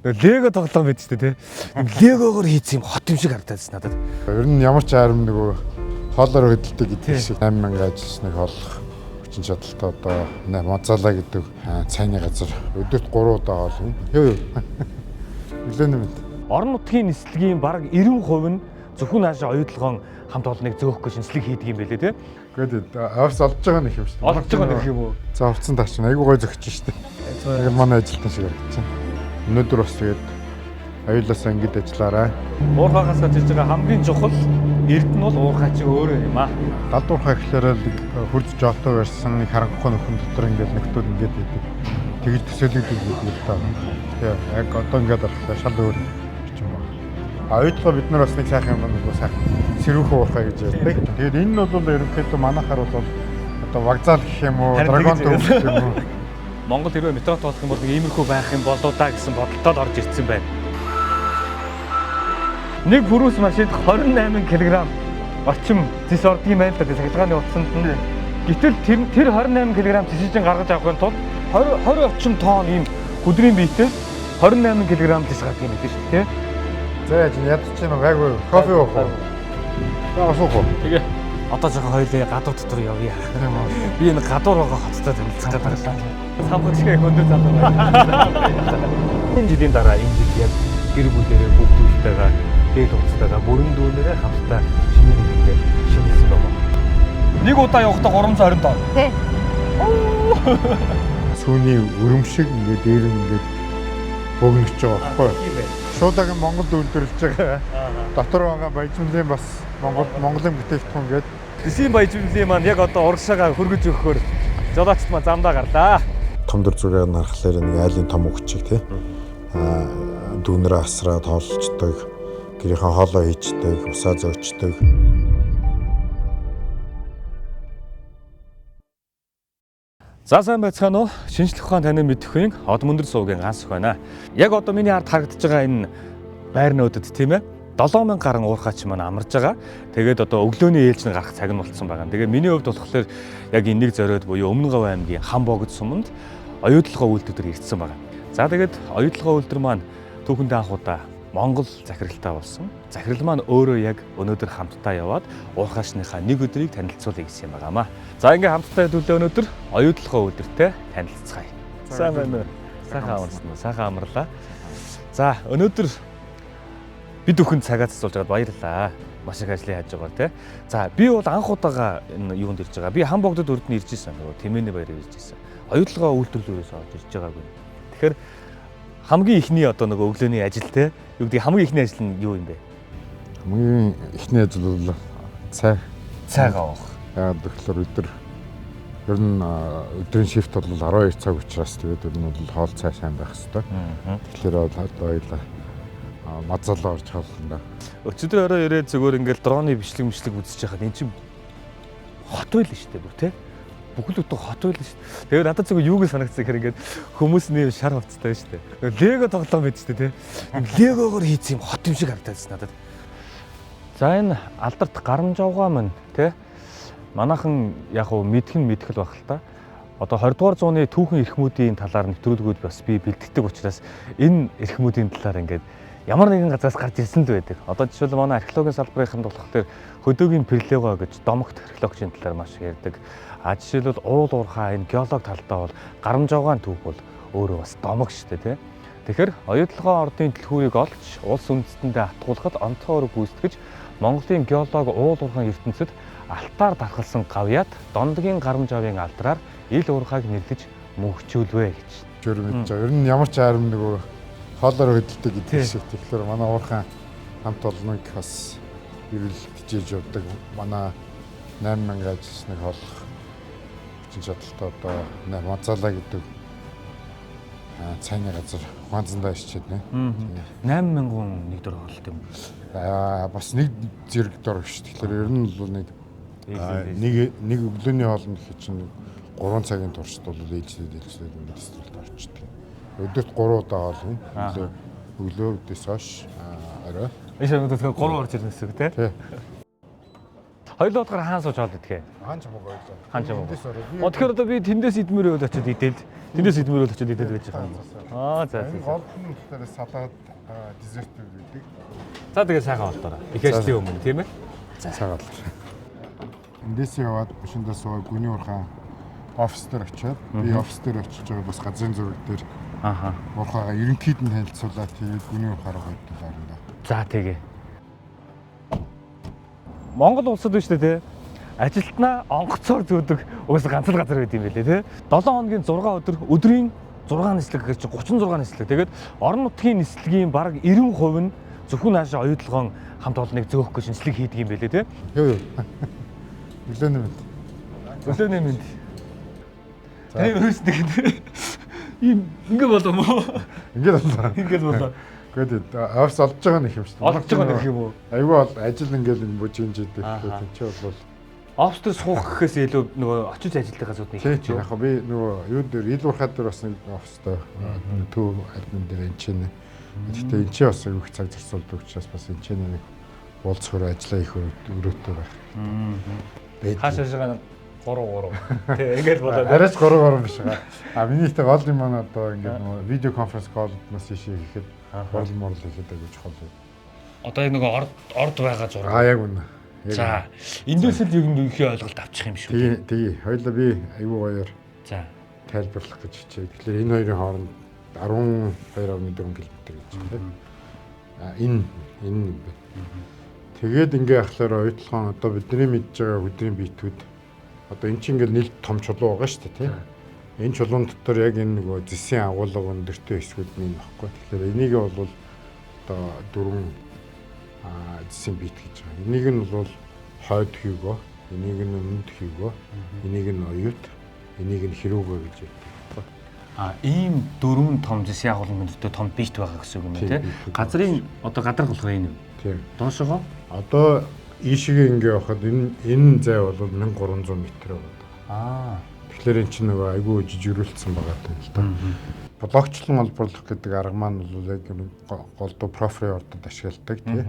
Лего тоглоом байд ч тий. Легогоор хийсэн юм хот юм шиг харагдаад надад. Ер нь ямар ч арим нөгөө хоолоор хөдөлдөг гэдэг шиг 8000 ажилчныг хооллох хүчин чадалтай одоо Мазала гэдэг цайны газар өдөрт 3 удаа хоолно. Юу юу. Өглөөний мэнд. Орон нутгийн нислэгийн бараг 90% нь зөвхөн наашаа оюутлогоон хамт олонныг зөөх гэж нислэг хийдэг юм байлээ тий. Гэхдээ офс олж байгаа нэг юм шүү дээ. Олж байгаа нэг юм уу? За хувцсан таач айгуу гой зөгч шүү дээ. Яг л манай ажилтан шиг харагдчихна. Өнөөдөр бас тэгээд аюулаасаа ингэж ажиллаарай. Уурхаагаас гарч ирж байгаа хамгийн чухал эрдэнэ бол уурхай чи өөрөө юм аа. Далдуурхай гэхлээр л хурц жолтой барьсан нэг харанхуй нөхөн дотор ингээд нөхдүүд ингээд идэг. Тэгж төсөөлөгдөг гэдэг л та. Тэгээ яг одоо ингээд харахлаа шал өөр орчин байна. А оюутлогоо бид нар бас нэг сайхан юм нэг сайхан сэрүүхэн уурхай гэж ярьдаг. Тэгээд энэ нь бол ерөнхийдөө манайхаар бол одоо вокзал гэх юм уу, драгон төв гэх юм уу. Монгол хэрвээ метро тоолох юм бол нэг иймэрхүү байх юм болоо да гэсэн бодолтой л орж ирсэн байна. Нэг пүрүс машинд 28 кг орчим зис ордог юм байна л да цахилгааны утсанд нь. Гэтэл тэр 28 кг зисийг гаргаж авахын тулд 20 20 орчим тонн ийм хүдрийн биетээс 28 кг зис гардаг юм байна шүү дээ, тэ? За яаж ядчих юм гайгүй кофе уух уу? За асуух уу? Тэгээ одоо жоохон хоёлээ гадуур дотор явъя. Би энэ гадуур байгаа хоттой танилцах гэдэг байна. Самхагшиг өндөр залуу байна. Энэ жилийн дараа энэ жил яг гэр бүлээрээ хүүхдүүдтэйгээ дээд хугацтайгаа бүрэн дүүнээрээ хамтдаа шинэ нэгэндээ шинэлсэн байгаа. Нэг удаа явахдаа 320 тонн. Тий. Сүүний өрөм шиг ингээд дээр нь ингээд богинож байгаа байхгүй юу? Шуудаг нь Монголд үйлдвэрлэж байгаа. Дотор байгаа баяжмлын бас Монгол Монголын бүтээгдэхүүн гээд Тэсийн баяжмлын маань яг одоо урагшаага хөргөж өгөхөөр жолоочд маань замдаа гарлаа. Том дөр зүрээр нь харахлаар нэг айлын том өгчиг тий. Аа дүүнрээ асраад хооллцдог, гэрийнхээ хоолоо хийчдэг, усаа зөөчдөг. За сайн байцгаана уу? Шинжлэх ухаан таны мэдэх үеийн од мөндөр суугийн ганц өх байна. Яг одоо миний ард харагдаж байгаа энэ байрнуудад тийм ээ 7000 гарan уурхаач маань амарж байгаа. Тэгээд одоо өглөөний ээлж нь гарах цаг нь болцсон байгаа. Тэгээд миний хувьд болохоор яг энэнийг зориод буюу Өмнө Говь аймгийн Хан богд суманд оюутлогоо үйлдвэр ирсэн байгаа. За тэгээд оюутлогоо үйлдвэр маань түүхэндээ анх удаа Монгол захиралтай болсон. Захирал маань өөрөө яг өнөөдөр хамтдаа яваад уурхаачныхаа нэг өдрийг танилцуулъя гэсэн юм байгаамаа. За ингээ хамтдаа хэдүүлээ өнөөдөр оюутлогоо үйлдвэртэй танилцацгаая. Сайн байна уу? Сайхан амарсан уу? Сайхан амарлаа. За өнөөдөр бид бүхэн цагаа цэцүүлж байгаад баярлалаа. Маш их ажлын хаж байгаа тий. За би бол анх удаага энэ юунд ирж байгаа. Би Хан богдод өрд нь ирж исэн. Нөгөө Тэмээний баяраар ирж исэн. Оюутлогоо үйлдвэрлэлээс орж ирж байгаагүй. Тэгэхээр хамгийн ихний одоо нөгөө өглөөний ажил те юу гэдэг хамгийн ихний ажил нь юу юм бэ? Хамгийн ихний ажил бол цай. Цайгаа уух. Яагаад гэвэл өдөр ер нь өдрийн шифт бол 12 цаг учраас тэгээд ер нь бол хоол цай сайн байх хэвээр. Тэгэхээр бол одоо хоёлаа мазалаа орж хооллоо. Өчигдөр орой ирээд зүгээр ингээл дроны бичлэг мичлэг үзэж байхад эн чинь хот байл шүү дээ бүр те. Бүхэл бүтэн хот байл шүү дээ. Тэгээд надад зүгээр юу гэж санагдсан гэхээр ингээд хүмүүс нэм шар хувцастай шүү дээ. Лего тоглоом байд шүү дээ те. Легогоор хийсэн юм хот юм шиг харагдаад надад. За энэ алдарт гарамжавгаа мань те. Манайхан яг уу мэдэх нь мэдэх л байх л та. Одоо 20 дугаар зууны түүхэн эрхмүүдийн талаар нэвтрүүлгүүд бас би бэлтгэдэг учраас энэ эрхмүүдийн талаар ингээд ямар нэгэн газраас гарч ирсэн л байдаг. Одоо жишээлбэл манай археологийн салбарынханд болох тэр хөдөөгийн Перлего гэж домогт археологчийн талаар маш их ярьдаг. А жишээлбэл уул уурхай энэ геолог талдаа бол гарамжавгаан түүх бол өөрөө бас домог шүү дээ, тий. Тэгэхээр оюутлогоо ордын түлхүүрийг олж улс үндэстэндээ атгуулахад онцгой үүрэг гүйцэтгэж Монголын геолог уул уурхайн ертөнцид алтаар дархалсан гавьяат дондгийн гарамжавын алдраар ил уурхайг нэрлэж мөнхчүүлвэ гэж. Жөр мэдж байгаа. Ер нь ямар ч арим нөгөө хоолоор хөдөлдөг гэдэг шиг. Тэгэхээр манай уурхайн хамт олонныг бас эрүүл хичээж явдаг. Манай 8000 ажилчныг хооллох хүчин чадалтай одоо Мазала гэдэг цайны газар Хуанзандаа ичээд нэ. 8000 нэг дор хоолт юм. Аа бас нэг зэрэг дор биш. Тэгэхээр ер нь бол нэг нэг өглөөний хоолнд гэх чинь 3 цагийн туршид бол ээлжлээд ингээд дистрикт орчдөг. Өдөрт 3 удаа хоол. Өглөө өдөөс хойш орой. Энэ шагнал тэгэхээр 3 орж ирнэ гэсэн үг тий. Тий. Хоёулаа болохоор хаан сууж хоол идэх ээ. Хаан чамаагүй байлаа. Хаан чамаагүй. О, тэгэхээр одоо би тэндээс идмээр байвал очиод идэл. Тэндээс идмээр байвал очиод идэл байж байгаа юм. Аа, за Энэ за. гол нь болохоор салаад, dessert гэдэг. За, тэгээ сайхан олдоорой. Их ажлын өмнө, тийм ээ. За, цагаал. Эндээс яваад машиндаа суугаад гүний уурхай офис дээр очиод, би офис дээр очиж байгаа бас газрын зураг дээр уурхайгаа ерөнхийд нь танилцуулаад, тэгээд гүний уурхай руу гойдол орондоо. За, тэгээ. Монгол улсад биш үү те? Ажилтнаа онгоцоор зөөдөг уус ганц л газар байд юм байлээ те. 7 хоногийн 6 өдөр, өдрийн 6 нислэг гэхэр чинь 36 нислэг. Тэгээд орон нутгийн нислэгийн бараг 90% нь зөвхөн наашаа Оюутолгоон хамт олонныг зөөх гэж нислэг хийдэг юм байлээ те. Юу юу. Өглөөний мэнд. Өглөөний мэнд. Таны өрөөс нэг ийм ингэ болов уу? Ингээд боллоо. Ингээд болоо. Гэхдээ офис олж байгаа нэг юм шүү дээ. Олж байгаа нэг юм уу? Айгүй бол ажил ингээл энэ бүжинж идэг. Тэгэхээр тэнцээ бол Офис дээр суух гэхээс илүү нөгөө очиж ажиллах газрууд нэг тийм тийм, яг би нөгөө юу дээр ил уурхай дээр бас нэг офистой, төв админ дээр энэ чинь. Гэхдээ энэ чинь бас их цаг зарцуулдаг учраас бас энэ чинь нэг уулзах өрөө, ажиллаа их өрөөтэй байх. Хаашаа шагаа 3 3. Тэ, ингээд болоод. Арайч 3 3 биш байгаа. А миний ихтэй гол юм маань одоо ингээд нөгөө видео конференц call-ноос ийшээ хийхэд, хурал мурал хийхэд айгүй чухал. Одоо яг нөгөө орд орд байгаа зураг. А, яг үнэ. За, эндээс л ер нь их ойлголт авчих юм шүү. Тэгээ тэгээ хоёлаа би айгүй гоёор тайлбарлах гэж хичээе. Тэгэхээр энэ хоёрын хооронд 12.4 км гэж байна. А энэ юм байна. Тэгээд ингээ ахлаар Оюутолгоон одоо бидний мэдж байгаа өдрийн биетүүд одоо эн чинь ингээл нийт том чулуу байгаа шүү дээ, тийм. Энэ чулуун дотор яг энэ нөгөө зэсийн агуулга өндөртэй хэсгүүд нь энэ багхгүй. Тэгэхээр энийг бол одоо дөрвөн зэсийн биет гэж байгаа. Энийг нь бол хойд хийгөө, энийг нь өмнөд хийгөө, энийг нь оюут, энийг нь хэрүүгөө гэж ярьдаг. А, ийм дөрвөн том зэсийн агуулга өндөртэй том биет байгаа гэсэн үг юм байна, тийм. Газрын одоо гадарх болох энэ юм. Тийм. Доошогоо одоо ийшээ ингээ явахад энэ зай бол 1300 м байна. Тэгэхээр эн чинь нөгөө айгүй жижигрүүлсэн байгаа юм л да. Блокчлон олборлох гэдэг арга маань бол яг голдуу профри ордод ашигладаг, тий.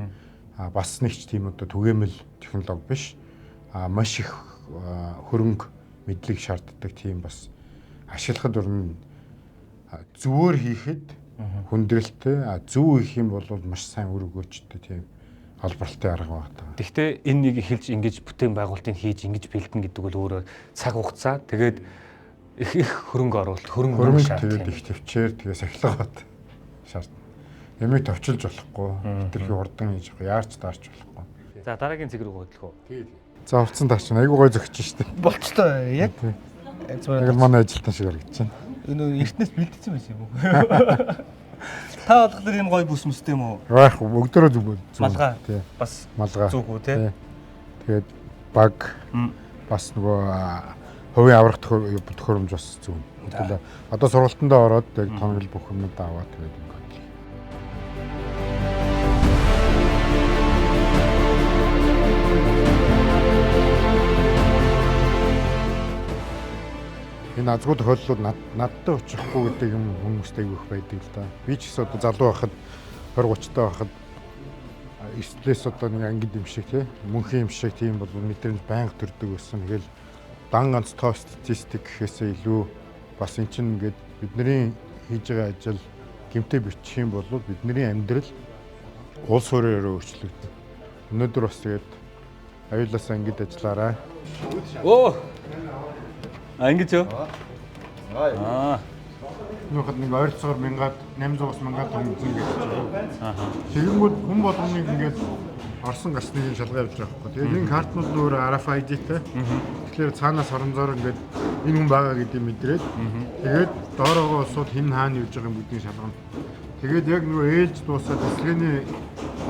А бас нэг ч тийм одоо түгээмэл технологи биш. А маш их хөрөнгө мэдлэг шаарддаг, тийм, бас ашиглахад өрн зүгээр хийхэд хүндрэлтэй, а зөв хийх юм бол маш сайн үр өгөөжтэй тийм олборлолтын арга байна. Гэхдээ энэ нэг эхэлж ингэж бүтээн байгуулалтыг хийж ингэж бэлдэн гэдэг бол өөрөө цаг хугацаа, тэгээд их их хөрөнгө оруулалт, хөрөнгө хөрөнгө, тэгээд их төвчээр, тэгээ сахилга бат шаард. Ямиг товчилж болохгүй, хэтэрхий хурдан хийж яарч даарч болохгүй. За, дараагийн цэг рүү хөдлөх үү? За, хувцсан таач айгуу гой зөгч штэ. Болчлоо яг. Яг л манай ажилтан шиг харагдаж байна. Өнөө эртнээс бэлдсэн байсан юм уу? Та болохоор ийм гоё бүс мэстэй юм уу? Раах бүгдөө зүг. Малгай. Бас малгай. Зүг үү те? Тэгээд баг бас нөгөө хувийн аврах төхөөрөмж бас зүг. Хэдүүлээ одоо сургалтандаа ороод яг тоноглол бүх юмнуудаа аваад тэгээд ингээд. Энэ азгүй тохиолдлууд надтай очихгүй гэдэг юм хүмүүст айгүй их байдаг л да. Би ч гэсэн одоо залуу байхад, 20 30 таа байхад эрсдлээс одоо нэг ангид юм шиг тий, мөнхийн юм шиг тийм бол мэдрэмж байнга төрдөг байсан. Тэгэл дан ганц тоо статистик гэхээсээ илүү бас эн чинь ингээд бидний хийж байгаа ажил гэмтээ бичих юм бол бидний амьдрал улс суурьаараа өөрчлөгдөнө. Өнөөдөр бас тэгээд аюулаас ангид ажиллаарай. Өө. А, ингэж юу? Аа. Нүхэд нэг ойролцоогоор 1000 800-аас 1000 тонн зэн гэж байна. Тэгэнгүүт хүн болгоныг ингээд орсон гарсныг шалгаа явуулж байгаа байхгүй. Тэгээд энэ картнууд нь өөрөө RFID-тэй. Тэгэхээр цаанаас оронзоор ингээд энэ хүн байгаа гэдгийг мэдрээд, тэгээд доороогоо улсууд хэн хаана явж байгааг бүгдийг шалгана. Тэгээд яг нөгөө ээлж дуусаад эслэгээний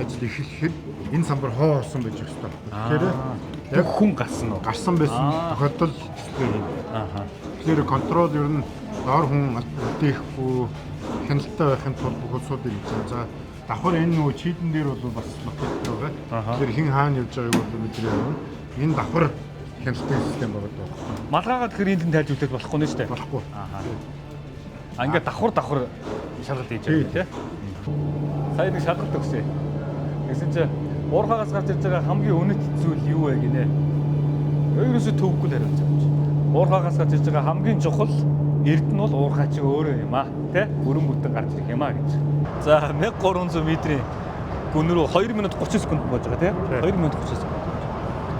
ажил эхлэхэд энэ самбар хоо орсон байж хэрэгтэй байхгүй. Тэгэхээр яг хүн гарсан уу? Гарсан байсан тохиолдолд эслэгээ хийнэ. Тэгэхээр control ер нь доор хүн үлдээхгүй, хяналттай байхын тулд бүх улсуудыг хийж байгаа. За, давхар энэ нөгөө чийдэн дээр бол бас локатор байгаа. Тэгэхээр хэн хаана явж байгааг бол мэдрээ явна. Энэ давхар хяналтын систем байгаа даа. Малгайгаа тэгэхээр энд тайлж үлдэх болохгүй нэ шүү дээ. Болохгүй. А, ингээд давхар давхар шалгалт хийж байгаа тий. Сая нэг шалгалт өгсөн. Тэгсэн чинь уурхаагаас гарч ирж байгаа хамгийн үнэт зүйл юу вэ гинэ. Ерөөсөө төвөггүй л хариулж байгаа юм чи. Уурхаагаас гарч ирж байгаа хамгийн чухал эрдэнэ нь бол уурхай чи өөрөө юм аа. Тэ? Өрөн бүтэн гарч ирэх юм аа гэж. За 1300 метрийн гүн рүү 2 минут 30 секунд болж байгаа тий? 2 минут 30 секунд.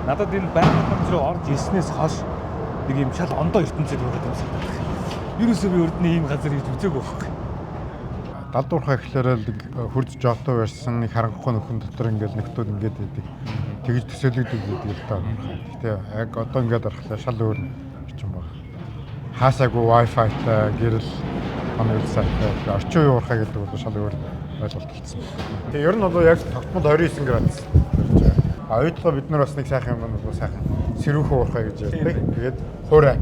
Надад энэ байгаль намж руу орж ирснээс хойш нэг юм шал ондоо ертөнцид байгаад юм санагдах. Ерөөсөө би урд нь ийм газар хийж үзээгүй байхгүй. Далд уурхай гэхлээр л хурц жолтоо барьсан нэг харанхуй нөхөн дотор ингээл нөхдүүд ингээд байдаг. Тэгж төсөөлөгдөд байдаг л даа. Гэтэ яг одоо ингээд орохлаа шал өөр орчин байна. Хаасаагүй Wi-Fi-тай гэрэл оноёл сайтай орчин үеийн уурхай гэдэг бол шал өөр ойлголт болсон. Тэгээ ер нь бол яг тогтмол 29 градус барьж байгаа. А оюутлага бид нар бас нэг сайхан юм бол сайхан сэрүүхэн уурхай гэж ярьдаг. Тэгээд хуурай.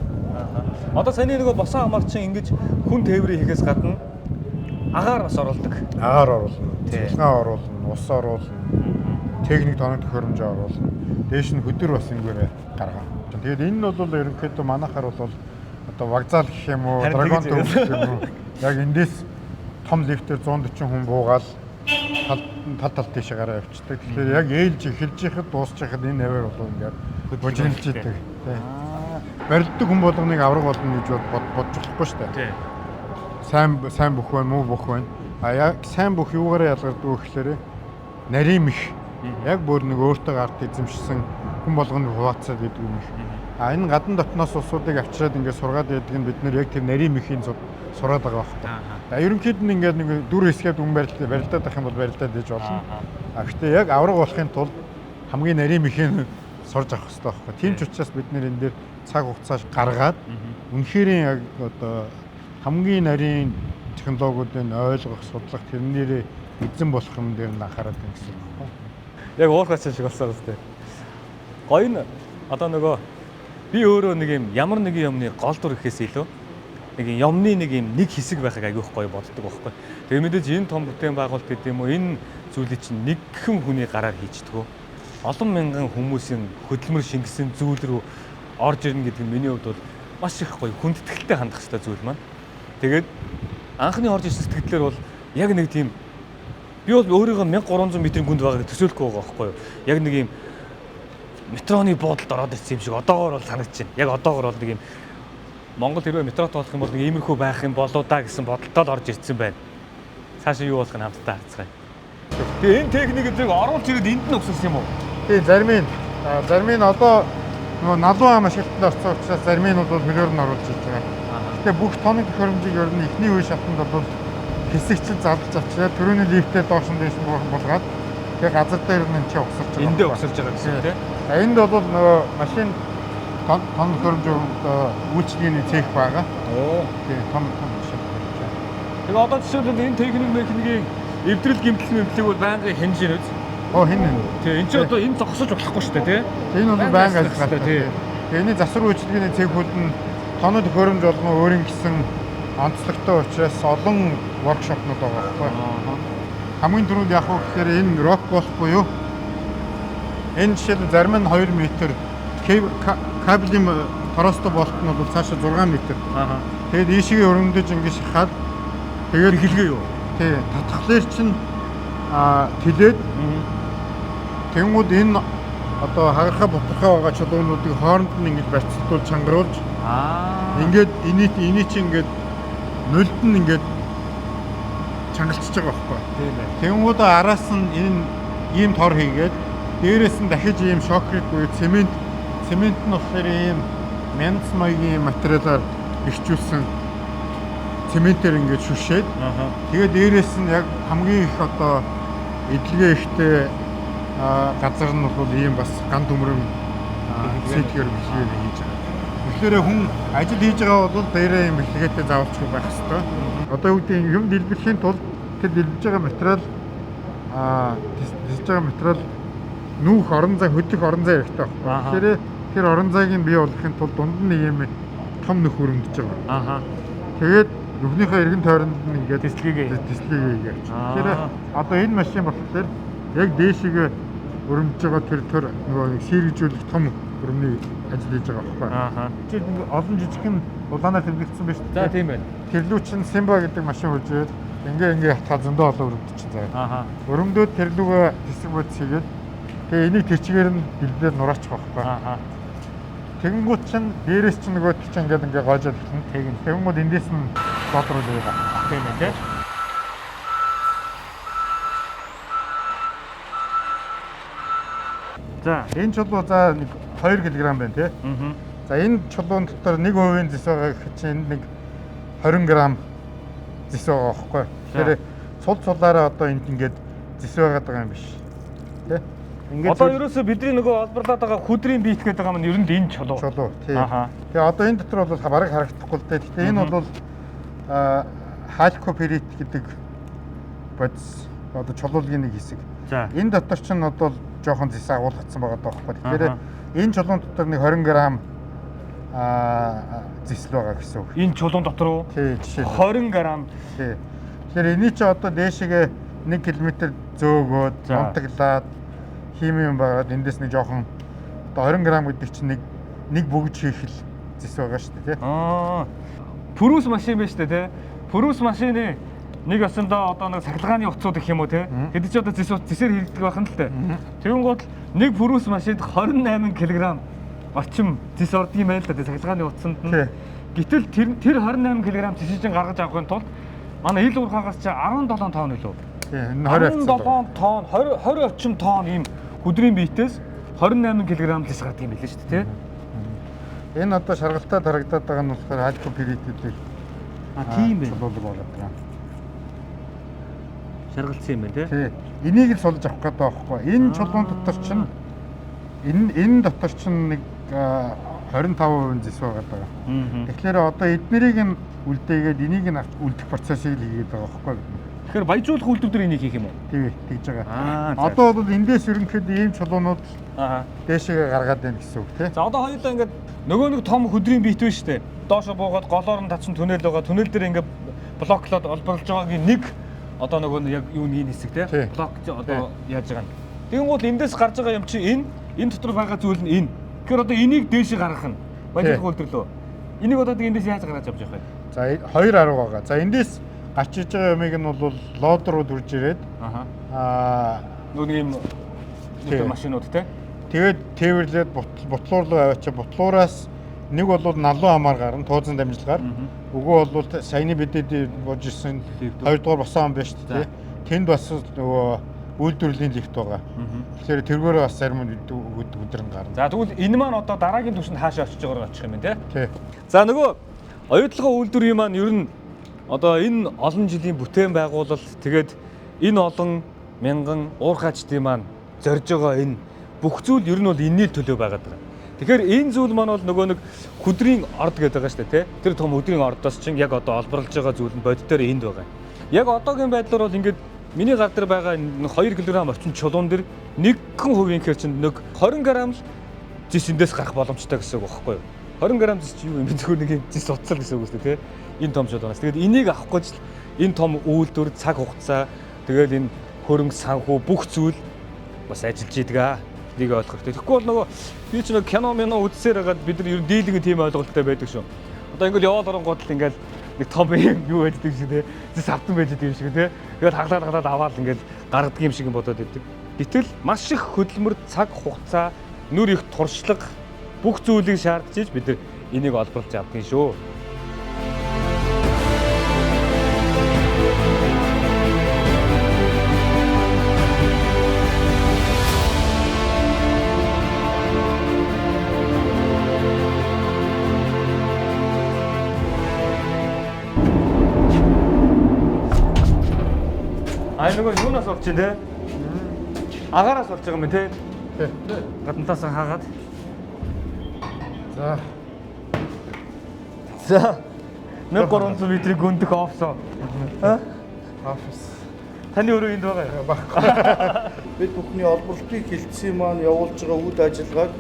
Одоо саяны нөгөө босон амар чинь ингэж хүн тээврийн хийхээс гадна агаар бас оруулдаг. Агаар оруулна, цэцлэгээ оруулна, ус оруулна, техник тоног төхөөрөмжөө оруулна. Дээш нь хөдөр бас ингээрээ гаргана. Тэгээд энэ нь бол ерөнхийдөө манайхаар бол одоо вокзал гэх юм уу, драгон төв гэх юм уу. Яг эндээс том лифтээр 140 хүн буугаал тал тал тийшээ гараа явчихдаг. Тэгэхээр яг ээлж эхэлж ихэд дуусч ихэд энэ аваар бол ингээд бужигналж идэг. Барилддаг хүн болгоныг авраг болно гэж бодож болохгүй шүү дээ. Сайн бүх байна, муу бүх байна. А яг сайн бүх юугаараа ялгардаг вэ гэхээр нарийн мэх. Яг бүр нэг өөртөө гарт эзэмшсэн хүн болгоны хуваацаад гэдэг юм их. А энэ гадна дотноос улсуудыг авчираад ингээд сургаад байдаг нь бид нэр яг тэр нарийн мэхийн сураад байгаа байхгүй. А ерөнхийд нь ингээд нэг дүр хэсгээд үн барилдаад байх юм бол барилдаад иж болно. А гэхдээ яг авраг болохын тулд хамгийн нарийн мэхийн сурж авах хэрэгтэй байхгүй. Тийм ч учраас бид нэр энэ дээр цаг хугацаа гаргаад үнэхээр яг одоо хамгийн нарийн технологиудыг ойлгох, судлах, тэрнээрээ эзэн болох юм дээр нь анхаарал байна гэсэн үг байхгүй. Яг уурхай шиг болсон юм. Гоё нь одоо нөгөө би өөрөө нэг юм ямар нэгэн юмны гол дүр гэхээс илүү нэг юмны нэг юм нэг хэсэг байхыг айгүйх гоё боддог байхгүй. Тэгээ мэдээж энэ том бүтээн байгуулалт гэдэг юм уу энэ зүйлийг чинь нэгхэн хүний гараар хийждэг. Олон мянган хүмүүсийн хөдөлмөр шингэсэн зүйл рүү орж ирнэ гэдэг нь миний хувьд бол маш их гоё хүндэтгэлтэй хандах хэрэгтэй зүйл маань. Тэгээд анхны орж ирсэн сэтгэлээр бол яг нэг тийм би бол өөрийгөө 1300 метрийн гүнд байгааг төсөөлөхгүй байгаа байхгүй юу. Яг нэг юм метроны буудалд ороод ирсэн юм шиг одоогоор бол санагдаж байна. Яг одоогоор бол нэг юм Монгол хэрвээ метрот болох юм бол нэг иймэрхүү байх юм болоо да гэсэн бодолтой л орж ирсэн байна. Цаашаа юу болох нь хамтдаа харцгаая. Тэгээ энэ техник зэрэг оруулж ирээд энд нь угсарсан юм уу? Тий, зарим нь одоо нөгөө налуу ам ашиглалтанд орсон учраас зарим нь бол хөлөөр нь оруулж ирж байгаа. Гэтэ бүх тоног төхөөрөмжийг ер нь эхний үе шатанд бол хэсэгчил задлж авчираад түрүүний лифтээр доош нь дээш нь булгаад тэгээ газар дээр нь энэ чинь угсарч байгаа. Эндээ угсарч байгаа гэсэн тийм. Энд бол нөгөө машин тоног төхөөрөмж үйлчилгээний цех байгаа. Тий, том том машин төхөөрөмж. Тэгээ одоо жишээлбэл энэ техник механикийн эвдрэл гэмтэл мэмтлийг бол байнгын хянаж байна үз. Оо хин хин. Тий, энэ чинь одоо энэ зогсож болохгүй шүү дээ, тий. Энэ бол байнга ажиллах тий. Тэгээ энэ засвар үйлчилгээний цехүүд нь тоног төхөөрөмж болгон өөрийн гэсэн онцлогтой учраас олон воркшопнууд байгаа байхгүй. Хамгийн түрүүнд яг уу гэхээр энэ рок болт буюу энэ жишээлбэл зарим нь 2 метр, кабелийн тросто болт нь бол цаашаа 6 метр. Тэгээд ийшээ өрөмдөж ингэж шахаад тэгээд эхэлгээ юу? Тий, татхлаар чинь тэлээд тэнгууд энэ одоо хагархаа бутархаа байгаа чулуунуудыг хооронд нь ингэж барьцдуулж чангаруулж ингээд эний чинь ингээд нулд нь ингээд чангалчиж байгаа байхгүй. Тийм ээ. Тэнгууд араас нь энэ ийм тор хийгээд дээрээс нь дахиж ийм шокрит буюу цемент нь болохоор ийм мянз маягийн материалаар эрчүүлсэн цементээр ингээд шүшээд тэгээд дээрээс нь яг хамгийн их одоо эдлэгээ ихтэй газар нь бол ийм бас ган төмрөн сэтгэр бэлгээр хийж байгаа. Тэгэхээр хүн ажил хийж байгаа бол дээрээ ийм бэлгээтэй заавалчгүй байх ёстой. Одоо юу гэдэг юм дэлбэрэхийн тулд тэр дэлбэж байгаа материал дэлж байгаа материал нүүх орон зай, хөдлөх орон зай хэрэгтэй байхгүй. Тэгэхээр тэр орон зайг нь бий болгохын тулд дунд нь ийм том нөх өрөмдөж байгаа. Тэгээд нүхнийхээ эргэн тойронд нь ингээд тэслэгээ хийгээ. Тэгэхээр одоо энэ машин болохоор яг дээшгээ өрөмдөж байгаа тэр нөгөө нэг сэргэжүүлэх том өрөмний ажил хийж байгаа байхгүй. Жишээлбэл нэг олон жижигхэн улаанаар тэмдэглэсэн байна шүү дээ. За тийм байна. Тэрлүү чинь Симба гэдэг машин хурж ингээ ингээ хатгаа зөндөө олон өрөмдөж чинь заяа. Өрөмдөөд тэрлүүгээ тэсэг бодис хийгээд тэгээ энийг тэр чигээр нь дэлбээр нураачих байхгүй. Тэгэнгүүт чинь дээрээс чинь нөгөөт чинь ингээд ингээд гоожоод эхэлнэ. Тэгнь. Тэгэнгүүт эндээс нь доллар үл байгаа. Тийм ээ тий. За. Энэ чулуу за нэг 2 кг байна тий. Аа. За энэ чулуун дотор 1% зэс байгаа гэхэд чинь энд нэг 20 г зэс байгаа байхгүй. Тэгэхээр цул цулаараа одоо энд ингээд зэс байгаад байгаа юм биш. Тэ? Ингээд Одоо ерөөсөө бидний нөгөө олборлоод байгаа хүдрийн биет гэдэг байгаа маань ер нь энэ чулуу. чулуу тий. Аха. Тэгээ одоо энэ дотор бол бараг харагдахгүй л дээ. Гэтэ энэ бол халькопирит гэдэг бодис одоо чулуугийн нэг хэсэг. За. Энэ дотор чинь одоо жоохон зэс агуулгдсан байгаа даахгүй. Тэгэхээр энэ чулуун дотор нэг 20 г зэс л байгаа гэсэн үг. Энэ чулуун дотор уу? Тий, жишээ. 20 г. Тий. Тэгэхээр эний чи одоо дээшгээ 1 км зөөгөөд, унтаглаад хими юм байгаад эндээс нэг жоохон одоо 20 г гэдэг чинь нэг бөгж хийх л зэс байгаа шүү дээ, тий. Аа. Пүрүс машин байна шүү дээ, тий. Пүрүс машины нэг осондоо одоо нэг сахилгааны утсууд гэх юм уу, тий. Тэд чи одоо зэс зэсээр хэрэглэдэг байх нь л дээ. Тэгэнгүүт нэг пүрүс машинд 28 кг орчим зэс ордог юм байна л да, тий, сахилгааны утсанд нь. Гэтэл тэр 28 кг зэсийг чинь гаргаж авахын тулд манай ил уурхаагаас чи 17 тонн илүү. Тий, энэ 20 17 тонн, 20 орчим тонн ийм хүдрийн биетээс 28 кг зэс гардаг юм билээ шүү дээ, тий. Энэ одоо шаргалтад харагдаад байгаа нь болохоор халькопирит гэдэг. А тийм байх. Чулуулаг болоод байгаа. Шаргалцсан юм байна, тий. Тий. Энийг л сулж авах гэдэг байхгүй. Энэ чулуун дотор чинь энэ дотор чинь нэг 25% зэс байгаа даа. Тэгэхээр одоо эднэрийг нь үлдээгээд энийг нь авч үлдэх процессыг л хийгээд байгаа байхгүй. Тэгэхээр баяжуулах үйлдвэр дээр энийг хийх юм уу? Тий, тэгж байгаа. Одоо бол эндээс ерөнхийдөө ийм чулуунууд дээшээ гаргаад байна гэсэн үг, тий. За одоо хоёулаа ингээд нөгөө нэг том хөдрийн биет байна шүү дээ. Доошо буугаад голоор нь татсан түнэл байгаа. Түнэл дээр ингээд блоклоод олборлож байгаагийн нэг одоо нөгөө нь яг юу нэг хэсэг, тий. Блок одоо яаж байгаа юм. Тэгэнгүүт эндээс гарч байгаа юм чи энэ дотор байгаа зүйл нь энэ. Тэгэхээр одоо энийг дээшээ гаргах нь баяжуулах үйлдвэр лөө. Энийг одоо эндээс яаж гаргаж авч явах вэ? За хоёр арга байгаа. За эндээс гарч иж байгаа юмыг нь бол лод руу дүрж ирээд нөгөө нэг юм машинууд, тий. Тэгээд тээвэрлээд бутлуур руу аваачаа. Бутлуураас нэг бол налуу хамаар гарна, туузан дамжилгаар. Үгүй бол саяны бидэд болж ирсэн хоёрдугаар босон ам байна шүү дээ. Тэнд бас нөгөө үйлдвэрлэлийн лифт байгаа. Тэгэхээр тэргээр бас зарим өдөр нь гарна. За тэгвэл энэ маань одоо дараагийн түвшинд хаашаа очиж байгаагаар очих юм бэ, тий? Тий. За нөгөө оюутлогын үйлдвэрийн маань ер нь одоо энэ олон жилийн бүтээн байгуулалт, тэгээд энэ олон мянган уурхаачдын маань зорж байгаа энэ бүх зүйл ер нь бол энэний төлөө байгаад байгаа. Тэгэхээр энэ зүйл маань бол нөгөө нэг хүдрийн орд гэдэг байгаа шүү дээ, тий? Тэр том хүдрийн ордоос чинь яг одоо олборлож байгаа зүйл нь бодит дээр энд байгаа. Яг одоогийн байдлаар бол ингээд миний гар дээр байгаа 2 кг орчим чулуун дээр 1% гэхэр чинь нэг 20 г л зэс эндээс гарах боломжтой гэсэн үг байхгүй юу? 20 г зэс чи юу юм бэ? Зөвхөн нэг зэс утсал гэсэн үг шүү дээ, тий? Энэ том чулуунаас. Тэгээд энийг авах гэж л энэ том үйлдвэр, цаг хугацаа, тэгэл энэ хөрөнгө санхүү бүх зүйл бас ажиллаж идэг аа. Энийг ойлгох хэрэгтэй. Тэгэхгүй бол нөгөө би ч нөгөө кино мино үзсээр хагаад бид нар ер нь дийлэнх тийм ойлголттой байдаг шүү. Одоо ингээл яваал оронгууд л ингээл нэг том юм юу байдаг шиг тий. Зэс автан байж байдаг юм шиг тий. Тэгэл хаглаад аваад ингээл гаргадаг юм шиг бодоод байдаг. Гэтэл маш их хөдөлмөр, цаг хугацаа, нүр их туршлага бүх зүйлийг шаардж иж бид нар энийг олборлож авдаг юм шүү. А нөгөө юунаас болж байна те? Агаараас болж байгаа юм те? Тий. Гадна талаас хаагаад. За. За. 1300 метрийг гүндэх офс. Офис. Таны өрөө энд байгаа юу? Баггүй. Бид бүхний олборлтын хилцийн маань явуулж байгаа үйл ажиллагааг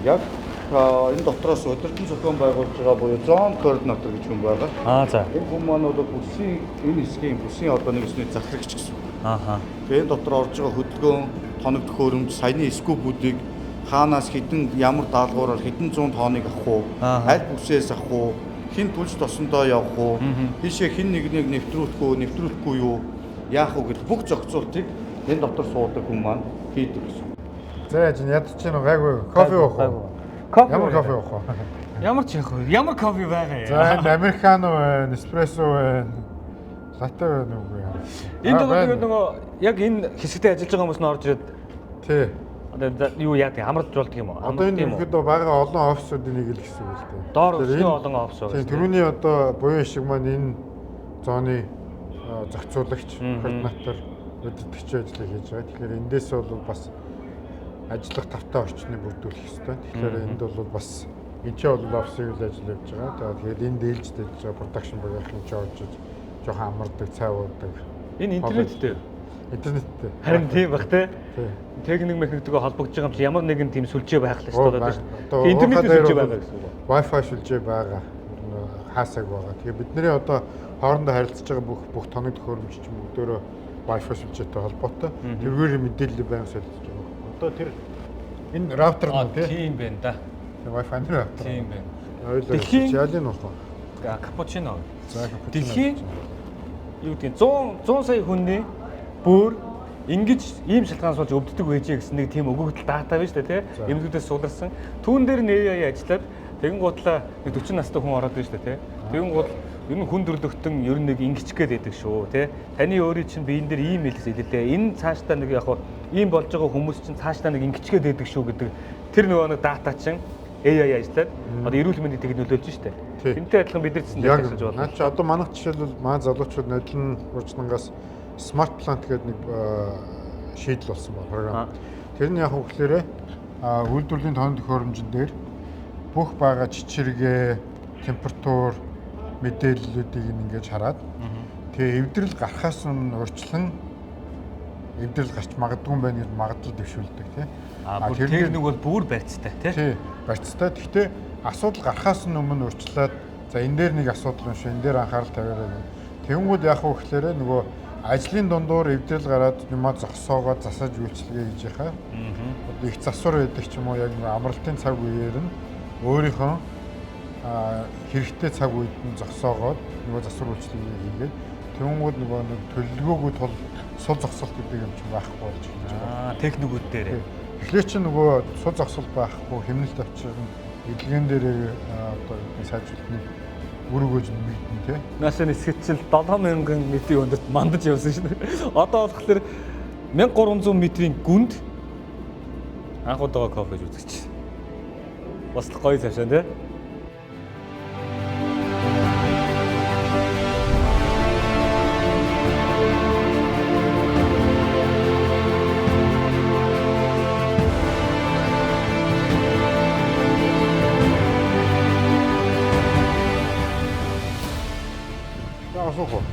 яг энэ дотроос удирдан зохион байгуулж байгаа буюу зон координатор гэж хүн байгаа. Аа за. Энэ хүн маань бол бүсийн энэ хэсгийн бүсийн одоо нэг хэсний захирагч гэсэн үг. Ааха. Тэгээ энэ дотор орж байгаа хөдөлгөөн, тоног төхөөрөмж, саяны скупүүдийг хаанаас хэдэн ямар даалгавраар хэдэн зуун тоныг авах уу, аль бүсээс авах уу, хэн түлж тосондоо явах уу, тийшээ хэн нэгнийг нэвтрүүлэх үү, нэвтрүүлэхгүй юу, яах уу гэдэг бүх зохицуултыг энэ дотор суудаг хүн маань хийдэг гэсэн. За яаж ядчих чинь гайгүй кофе уух уу? Кофе. Ямар кофе уух вэ? Ямар ч яах вэ? Ямар кофе байгаа юм? За энэ американо байна, эспрессо байна. Латте байна уу? Энэ тэгээд нөгөө яг энэ хэсэгтээ ажиллаж байгаа хүмүүс нь орж ирээд тий. Одоо юу яадаг амарч болдог юм уу? Одоо энэ ерөнхийдөө байгаа олон офисуудын нэг л хэсэг л дээ. Доор өсний олон офис байгаа. Тийм, түрүүний одоо буян шиг маань энэ зооны зохицуулагч, координатор, удирдагчийн ажлыг хийж байгаа. Тэгэхээр эндээс бол бас ажиллах тавтай орчныг бүрдүүлэх ёстой. Тэгэхээр энд бол бас энэ ч бол офисын үйл ажил явж байгаа. Тэгээд энд ээлж дэлж байгаа production багийнхан ч орж иж жоохон амардаг, цай уудаг. Энэ интернеттэй. Интернеттэй. Харин тийм бах те. Техник механиктэйгээ холбогдож байгаа юм чи ямар нэгэн тийм сүлжээ байх л шүү дээ. Интернетийн сүлжээ байгаа гэсэн үг. Wi-Fi сүлжээ байгаа. Хаасаг байгаа. Тэгээ бидний одоо хоорондоо харилцаж байгаа бүх тоног төхөөрөмж чинь бүгдөө Wi-Fi сүлжээтэй холбоотой. Тэргээр мэдээлэл байнга солилцож байгаа. Одоо тэр энэ раутер нь тийм байна да. Тэр Wi-Fi раутер. Тийм байна. Дэлхийн ялын уу? Капучино. За капучино. Дэлхийн юу гэдэг 100 сая хүний бөөр ингэж ийм шалтгаанаас болж өвддөг байжээ гэсэн нэг тийм өгөгдөл дата байна шүү дээ, тий? Эмнэлгүүдээс суулгарсан. Түүн дээр нь AI ажиллаад тэгэн гутлаа нэг 40 настай хүн ороод байна шүү дээ, тий? Тэгэн гутал ер нь хүн төрлөختөн ер нь нэг ингэчих гээд байдаг шүү, тий? Таны өөрийн чинь биен дээр ийм хэлс илэлээ. Энэ цаашдаа нэг яг ийм болж байгаа хүмүүс чинь цаашдаа нэг ингэчих гээд байдаг шүү гэдэг тэр нөгөө нэг дата чинь AI ажиллаад одоо эрүүл мэндийг тэгж нөлөөлж штэ. Тэнтэй адилхан бид нар ч гэсэн ажиллаж болно. Наа чи одоо манайх жишээлбэл манай залуучууд нодлон уржнангаас Smart Plant гэдэг нэг шийдэл болсон байна програм. Тэр нь яг хөглөөрэ үйлдвэрлэлийн тоног төхөөрөмжөн дээр бүх байгаа чичиргээ, температур мэдээллүүдийг ингэж хараад тэгээ эвдрэл гарахаас өмнө урьдчилан эвдрэл гарч магадгүй юм байна гэж магадлал дэвшүүлдэг тий. Тэр техник бол бүр барьцтай тий. Тий, барьцтай. Гэхдээ асуудал гарахаас өмнө урьдчилаад за энэ дээр нэг асуудал юм шиг энэ дээр анхаарал тавиарай гэх. Тэнгүүд яах вэ гэхлээрэ нөгөө ажлын дундуур эвдрэл гараад юмаа зогсоогоод засаж үйлчилгээ хийж яхаа. Одоо их засвар байдаг ч юм уу яг нөгөө амралтын цаг үеэр нь өөрийнхөө хэрэгтэй цаг үед нь зогсоогоод нөгөө засвар үйлчилгээ хийгээд тэнгүүд нөгөө нэг төлөвлөгөөгүй тул сул зогсолт гэдэг юм чинь байхгүй болж эхэлж байгаа. Техникүүд дээр. Тэгэхээр чи нөгөө сул зогсолт байхгүй хэмнэлт авчирна эдлэгэн дээр одоо сайжруулалтны үр өгөөж нэмэгдэнэ тий. Наашаа нисгэчил 7000 метрийн өндөрт мандаж явсан шин. Одоо болохоор 1300 метрийн гүнд анх удаага кофе хийж үзэж. Бас л гоё цавшаа тий.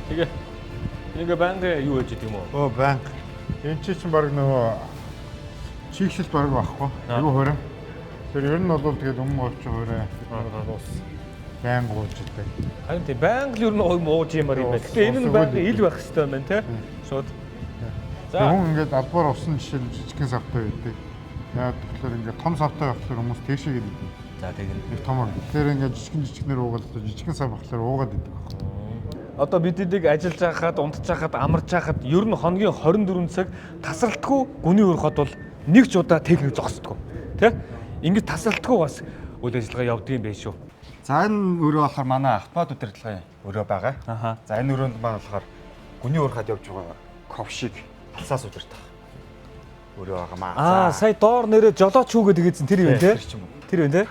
Тэгээ ингээ байнга юу хийж идэв юм уу? Оо байнга. Энд чинь баг нөгөө чигшил баг байхгүй. Айгу хөрөн. Тэр ер нь бол тэгээд өмнө олж хөрөө. Ус байнга ууж идэг. Харин тийм байнга л ер нь ууж юмар юм байна. Гэтэ энэ нь байнга ил байх хэрэгтэй юм байна те. Шууд. За хүн ингээд албаар усан жишээл жижигхэн савтай байдаг. Яг тэгэхээр ингээд том савтай байхлаар хүмүүс тийшээ гэдэг. За тэгнэ. Нэг том. Тэгэхээр ингээд жижигэн жижигнэр уугаад жижигхэн сав байхлаар уугаад идэг байхгүй. Одоо бид эдийг ажиллаж байхад, унтж байхад, амарч байхад ер нь хоногийн 24 цаг тасралтгүй гүний өрхөд бол нэг ч удаа техник зогсдоггүй. Тэ? Ингэж тасралтгүй бас үйл ажиллагаа явдаг юм байна шүү. За энэ өрөө болохоор манай автомат удирдлагын өрөө байгаа. За энэ өрөөнд маань болохоор гүний өрхөд явж байгаа ковшиг алсаас удирдах өрөө байгаамаа. Аа, сая доор нэрээ жолооч хүүгээ тэгээдсэн тэр юм тий? Тэр юм тий?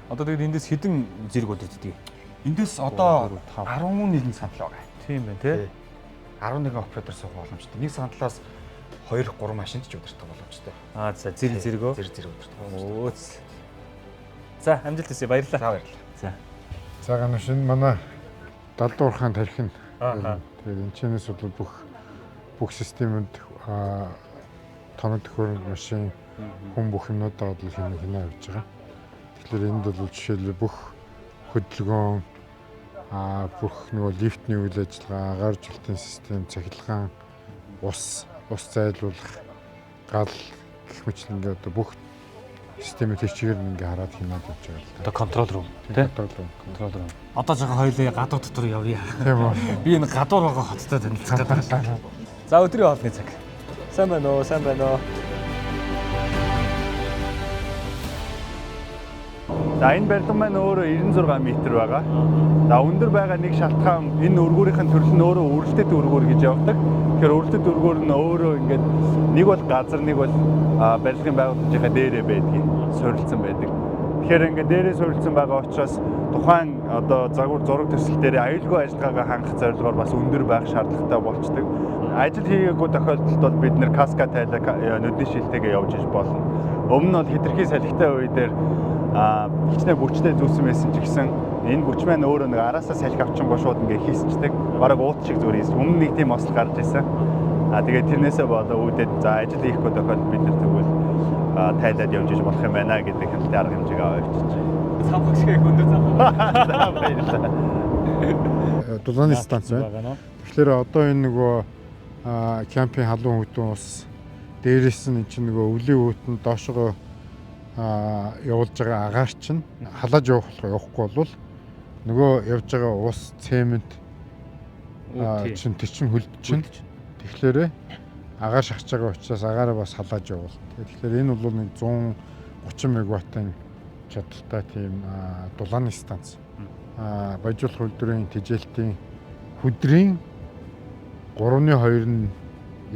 Одоо тэгээд эндээс хэдэн зэрэг удирддаг юм? Эндээс одоо 11 сандал байгаа. Тийм байна тий. 11 оператор суух боломжтой. Нэг сандлаас 2 3 машинд ч удирдах боломжтой. Аа за зэрэг зэрэгөө. Зэрэг зэрэг удирдах боломжтой. За амжилт хүсье баярлалаа. За баярлалаа. За. За ганаш энэ манай далдуурхаан тархин. Тэгээд энэ чинээс бол бүх системэнд тоног төхөөрөмж машин хүн бүх юмнуудаа бол хинэ авч байгаа. Тэгэхээр энд бол жишээлбэл бүх хөдөлгөөн бүх нөгөө лифтний үйл ажиллагаа, агаар жилтийн систем, цахилгаан, ус зайлуулах, гал гэх мэтлэнгээ одоо бүх системийг тэр чигээр ингээ хараад хийнаад явж байгаа л да. Одоо control room тий? Control room. Одоо жоохон хоёлаа гадуур дотор явъя. Тийм үү. Би энэ гадуур байгаа хоттой танилцах гэдэг байна. За өдрийн хоолны цаг. Сайн байна уу? Сайн байна уу? За, энэ барилга маань өөрөө 96 м байгаа. За, өндөр байгаа нэг шалтгаан энэ өргүүрийнх нь төрөл нь өөрөө үрэлтэт өргүүр гэж явдаг. Тэгэхээр үрэлтэт өргүүр нь өөрөө ингээд нэг бол газар, нэг бол барилгын байгууламжийнхаа дээрээ байдгийг суурилсан байдаг. Тэгэхээр ингээд дээрээ суурилсан байгаа учраас тухайн одоо загвар зураг төсөл дээр аюулгүй ажиллагаагаа хангах зорилгоор бас өндөр байх шаардлагатай болчдөг. Ажил хийгээгүй тохиолдолд бол бид нэр каска тайлаа, нүдний шилтэйгээ явж иж болно. Өмнө нь бол хэтэрхий салхитай үе дээр хичнээн бүчтэй зүүсэн байсан ч гэсэн энэ бүч маань өөрөө нэг араасаа салхи авчингоо шууд ингээ хийсчдэг. Бараг уут шиг зүгээр хийс. Өмнө нэг тийм осол гарч ирсэн. Тэгээд тэрнээсээ болоо үүдээд за, ажил хийхгүй тохиолдолд бид нар тэгвэл тайлаад явж иж болох юм байна гэдэг хяналтын арга хэмжээг аваа явчихж. Цавхаг шиг их өндөр цавхаг. За, баярлалаа. Дулааны станц байна. Тэгэхээр одоо энэ нөгөө кемпийн халуун хүйтэн ус, дээрээс нь энэ чинь нөгөө өвлийн хүйтэн доошогоо явуулж байгаа агаар чинь халааж явах болох, явахгүй бол нөгөө явж байгаа ус, цемент чинь тэр чинь хөлд чинь, тэгэхээр агаар шахаж байгаа учраас агаараа бас халааж явуул. Тэгэхээр энэ бол нэг 130 мегаваттын чадaltaй тийм дулааны станц. Баяжуулах үйлдвэрийн тэжээлтийн хүдрийн 3-2 нь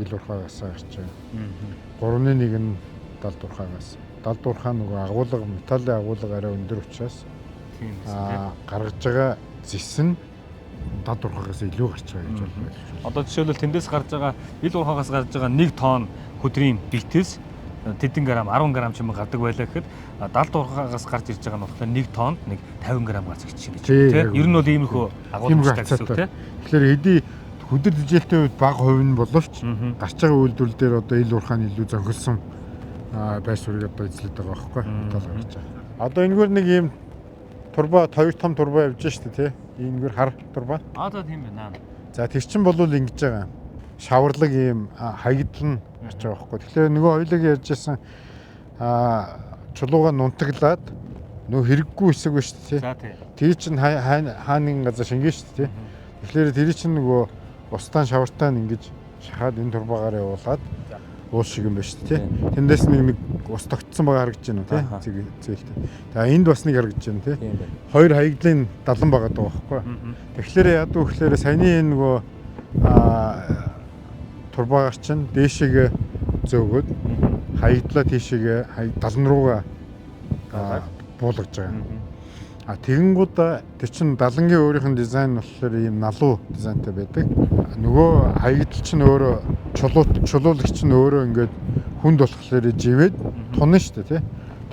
ил уурхаагаас гарч байгаа. 3-1 нь далд уурхаагаас. Далд уурхаа нөгөө агуулга, металлын агуулга арай өндөр учраас Тийм байсан. Гаргаж байгаа зэс нь далд уурхаагаас илүү гарч байгаа гэж болно. Одоо жишээлбэл, тэндээс гарч байгаа, ил уурхаагаас гарч байгаа 1 тонн хүдрийн битээс тэдэн грамм, 10 грамм ч юм гардаг байлаа гэхэд далд уурхаагаас гарч ирж байгаа нь болохоор 1 тоннд нэг 50 грамм гарч ирж байна гэж тийм. Ер нь бол иймэрхүү агуулгатай гэсэн үг, тийм. Тэгэхээр хэдий хүдэр тэжээлтийн үед бага хувь нь боловч гарч байгаа үйлдвэрлэл дээр одоо ил уурхаа нь илүү зохилсон байр суурийг одоо эзлээд байгаа байхгүй, металл гарч байгаа. Одоо энэгээр нэг ийм турба, хоёр том турба явж штэ, тий. Энэгээр хар турба. Аа, за, тийм байна. За, тэр чин бол ингэж байгаа. Шаварлаг ийм хаягдал нь гарч байгаа байхгүй. Тэгэхээр нөгөө хоёулыг ярьжсэн чулууга нунтаглаад нөгөө хэрэггүй хэсэг ба шүү дээ. За, тий. Тэр чинь хаа нэгэн газар шингэн шүү дээ. Тэгэхээр тэр чинь нөгөө устаан шавартаа ингэж шахаад энэ турбагаар явуулаад уус шиг юм байна шүү дээ. Тэндээс нэг ус тогтсон байгаа харагдаж байна, тий. Зээлтэй. За, энд бас нэг харагдаж байна, тий. Хоёр хаягдлын далан байгаа даа байхгүй. Тэгэхээр яадаг вэ гэхээр саяны энэ нөгөө турбагаар чинь дээшээгээ зөөгөөд хаягдлаа тийшээгээ далан руугаа буулгаж байгаа. А тэгэнгүүт тэр чин далангийн өөрийнх нь дизайн болохоор ийм налуу дизайнтай байдаг. Нөгөө хаягдал чинь өөрөө чулуулагч чинь өөрөө ингээд хүнд болохоор живээд тунна шүү дээ, тий.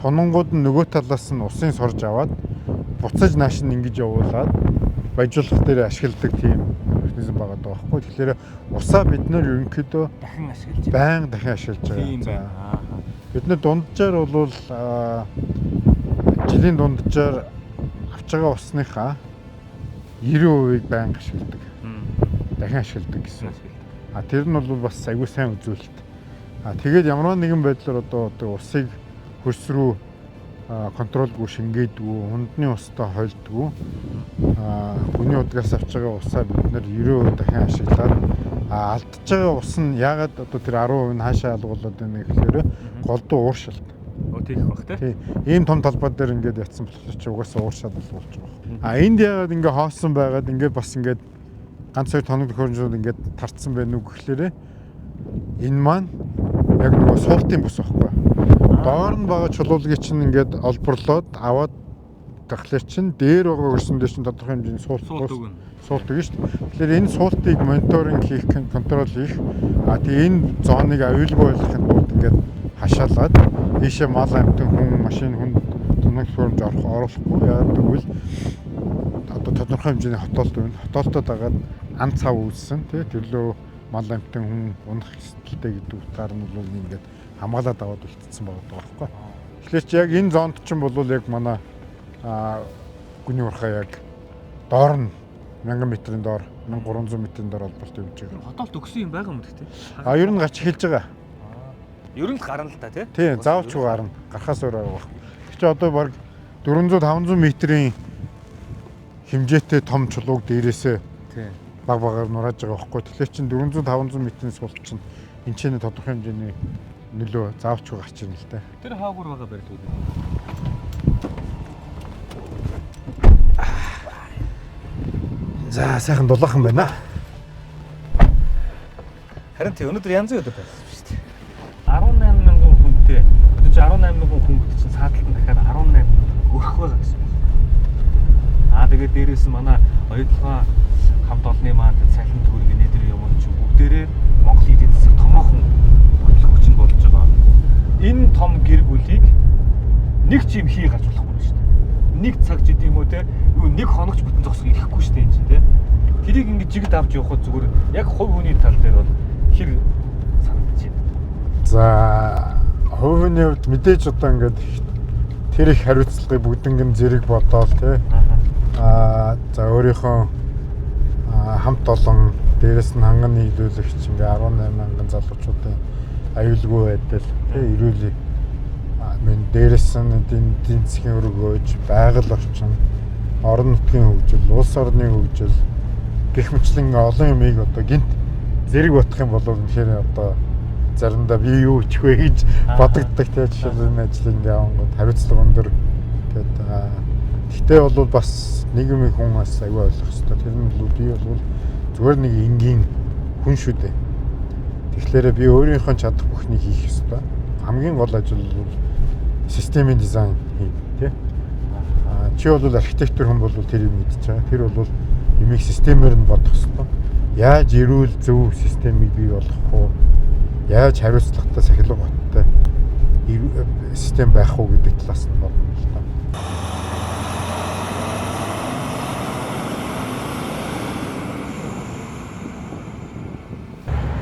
Тунгууд нь нөгөө талаас нь усын сорж аваад буцаж нааш нь ингэж явуулаад баяжуулах дээр ашигладаг тийм механизм байгаа даа байхгүй. Тэгэхээр усаа бид нэр ерөнхийдөө дахин ашиглаж байнга дахин ашиглаж байгаа. Бид нэр дунджаар бол жилийн дунджаар авч байгаа усныхаа 90%-ийг байнга ашигладаг. Дахин ашигладаг гэсэн. А тэр нь бол бас аягүй сайн үзүүлэлт. А тэгээд ямар нэгэн байдлаар одоо усыг хөрс рүү контролгүй шингээдгүү, хундны устай хойлдгүү. Гүний удгаас авч байгаа усаа бид нэр 90% дахин ашиглаад, алдж байгаа ус нь яагаад одоо тэр 10% нь хаашаа алгуулад байна гэхээр голдуу ууршилт. Тийх бах, тий. Ийм том талбай дээр ингээд ятсан болохоор чи угаасаа ууршаад болж байгаа. А энд яагаад ингээ хоосон байгаад ингээд бас ингээд ганц хоёр тоног төхөөрөмжүүд ингээд тарцсан байна уу гэхлээрэ энэ маань яг нөгөө суултын бүс байхгүй. Доор нь байгаа чулуулагийг чинь ингээд олборлоод аваад тахлаар чинь дээр байгаа өрсөн дээр чинь тодорхой хэмжээний суулт өгнө. Суулт өгнө шүү дээ. Тэгэхээр энэ суултыг мониторинг хийх, контрол хийх. А тэгээ энэ зоныг аюулгүй байлгахын тулд ингээд хашаалаад ийшээ мал амьтан, хүн, машин, хүн тоног төхөөрөмж оруулахгүй. Яагаад гэвэл одоо тодорхой хэмжээний хотоолт байна. Хотоолтод дагаад ан цав үүссэн, тий, тэрлөө мал амьтан, хүн унах эрсдэлтэй гэдэг утгаар нь бол ингээд хамгаалаад аваад үлдсэн байгаа байхгүй. Тэгэхээр чи яг энэ зонд чинь бол яг манай гүний уурхай яг доор нь 1000 метрийн доор, 1300 метрийн доор олболт явж байгаа. Хотоолт өгсөн юм байгаа юм гэхдээ. А ер нь гарч эхэлж байгаа. Ер нь л гарна л та, тий. Тийм, заавчгүй гарна. Гарахаас өөр арга байхгүй. Тэр чи одоо баг 400 500 метрийн хэмжээтэй том чулууг дээрээсээ баг багаар нурааж байгаа байхгүй. Тэгэхээр чин 400 500 метрийн суулт чинь энэ ч нэ тодорхой хэмжээний нөлөө заавчгүй гарч ирнэ л дээ. Тэр хаагур байгаа барилгууд. За, сайхан дулаахан байна. Харин тий, өнөөдөр янз бүрийн өдөр байсан шүү дээ. 18 мянган хүнтэй. Одоо чи 18 мянган хүн гэдэг чинь сааталтан дахиад 18 мянган өрөх байгаа гэсэн үг. Аа, тэгээд дээрээс нь манай оюутлогын хамт олонны маань цалин төгрөг нэтэр юм уу чи бүгдээрээ Монголын эдийн засаг томоохон хөдөлгөгч нь болж байгаа. Энэ том гэр бүлийг нэг ч юм хий гарч болохгүй шүү дээ. Нэг цаг ч гэдэм юм уу те, юу нэг хоногч бүтэн зогсох ирэхгүй шүү дээ энэ чинь те. Тэрийг ингэж жигд авч явахад зүгээр яг хувь хүний тал дээр бол хэр санагдаж байна? За, хувь хүний хувьд мэдээж одоо ингээд тэр их хариуцлагыг бүгднгэн зэрэг бодоол те. Аа, за, өөрийнхөө хамт олон, дээрэс нь ханган нийлүүлэгч ингээ 18 мянган залуучуудын аюулгүй байдал те, эрүүл мэнд, дээрэс нь эдийн засгийн өргөөж, байгаль орчин, орон нутгийн хөгжил, улс орны хөгжил гэх мэтлэн олон юмыг одоо гинт зэрэг бодох юм бол үнэхээр одоо заримдаа би юу ичих вэ гэж бодогддог те. Жишээлбэл энэ ажлыг ингээ авангууд хариуцлага өндөр. Тэгээд гэхдээ бол бас нэг юм хүн бас аюу ойлгох хэрэгтэй. Тэр нь бол би бол зүгээр нэг энгийн хүн шүү дээ. Тэгэхээр би өөрийнхөө чадах бүхнийг хийх ёстой. Хамгийн гол ажил бол системийн дизайн хий тий. Чи бол архитектор хүн бол тэр юм мэдчихэж байгаа. Тэр бол юмыг системээр нь бодох ёстой. Яаж эрүүл зөв системийг бий болгох вэ? Яаж хариуцлагатай, сахилга баттай систем байх уу гэдэг талаас нь бодно л та.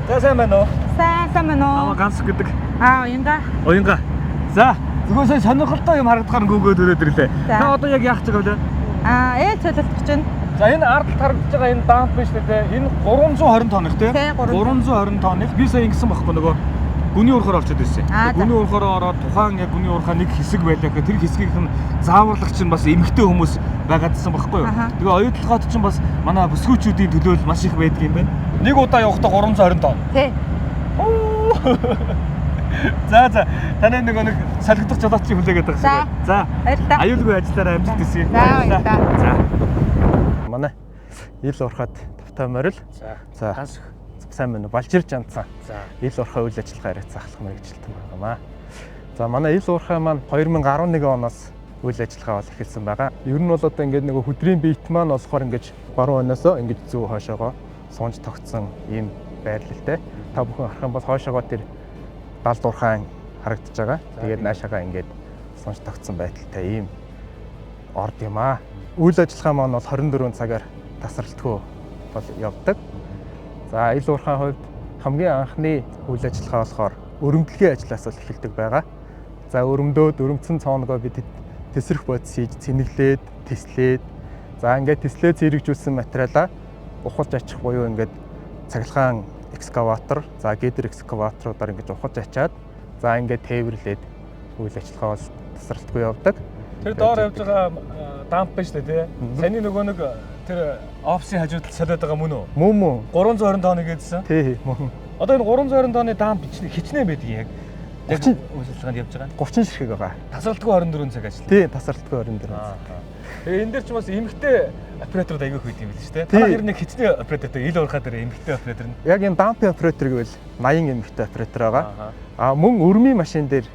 За, сайн байна уу? Сайн байна уу? Аа, ганц гэдэг. Аа, уянга. Уянга. За, зүгээр сая сонирхолтой юм харагдахаар гүгөөд өрөөд ирлээ. Та одоо яг яах гэж байгаа вэ? Аа, ээл цололдох гэж байна. За, энэ ард харагдаж байгаа энэ дамп биш үү те? Энэ 320 тонных те? 320 тонных. Би сая ингэсэн байхгүй нөгөө гүний уурхаар орчод ирсэн. Гүний уурхаар ороод тухайн яг гүний уурхаа нэг хэсэг байлаа гэхээр тэр хэсгийнх нь зааварлагч нь бас эмэгтэй хүмүүс байгаадсан байхгүй юу? Тэгээ оюутлогод чинь бас манай бүсгүүчүүдийн төлөөлөл маш их байдаг юм байна. Нэг удаа явахдаа 320 тонн. Тий. За, за, таны нэг солигдох жолоочийг хүлээгээд байгаа шиг. За, баярлалаа. Аюулгүй ажиллаарай, амжилт хүсье. За, баярлалаа. За. Манай ил уурхад тавтай морил. За, ганц сайн байна уу? Балжирч янцсан. За. Ил уурхай үйл ажиллагаа яриад заахлах мэргэжилтэн байгаамаа. За, манай ил уурхай маань 2011 оноос үйл ажиллагаа бол эхэлсэн байгаа. Ер нь бол одоо ингээд нөгөө хөдрийн биет маань болохоор ингээд баруун оноосоо ингээд зүү хойшоогоо сунж тогтсон ийм байрлалтай. Та бүхэн харах юм бол хойшоогоо тэр далд уурхайн харагдаж байгаа. Тэгээд наашаага ингээд сунж тогтсон байдалтай ийм орд юм аа. Үйл ажиллагаа маань бол 24 цагаар тасралтгүй бол явдаг. За, ил уурхайн хувьд хамгийн анхны үйл ажиллагаа болохоор өрөмдлөгийн ажлаас бол эхэлдэг байгаа. За, өрөмдөөд өрөмдсөн цооногоо бид тэсрэх бодис хийж цэнэглээд, тэслээд, за ингээд тэслээ цэрэгжүүлсэн материалаа ухалж ачих буюу ингээд цахилгаан экскаватор, за гедер экскаваторуудаар ингэж ухалж ачаад, за ингээд тээвэрлээд үйл ажиллагаа бол тасралтгүй явдаг. Тэр доор явж байгаа дамп байна шүү дээ тий. Саяны нөгөө нэг тэр офисын хажууд солиод байгаа мөн үү? Мөн мөн. 320 тонны гэдсэн. Тий, мөн. Одоо энэ 320 тонны дамп хичнээн байдаг юм яг? 30 үйл ажиллагаанд явж байгаа. 30 ширхэг байгаа. Тасралтгүй 24 цаг ажиллана. Тий, тасралтгүй 24 цаг. Тэгээ энэ дээр ч бас эмэгтэй операторууд аягүй их юм байл шүү дээ. Та ер нь хичнээн оператортай ил уурхай дээр эмэгтэй оператор нь. Яг энэ дампын оператор гэвэл 80 эмэгтэй оператор байгаа. Аа, мөн өрмийн машин дээр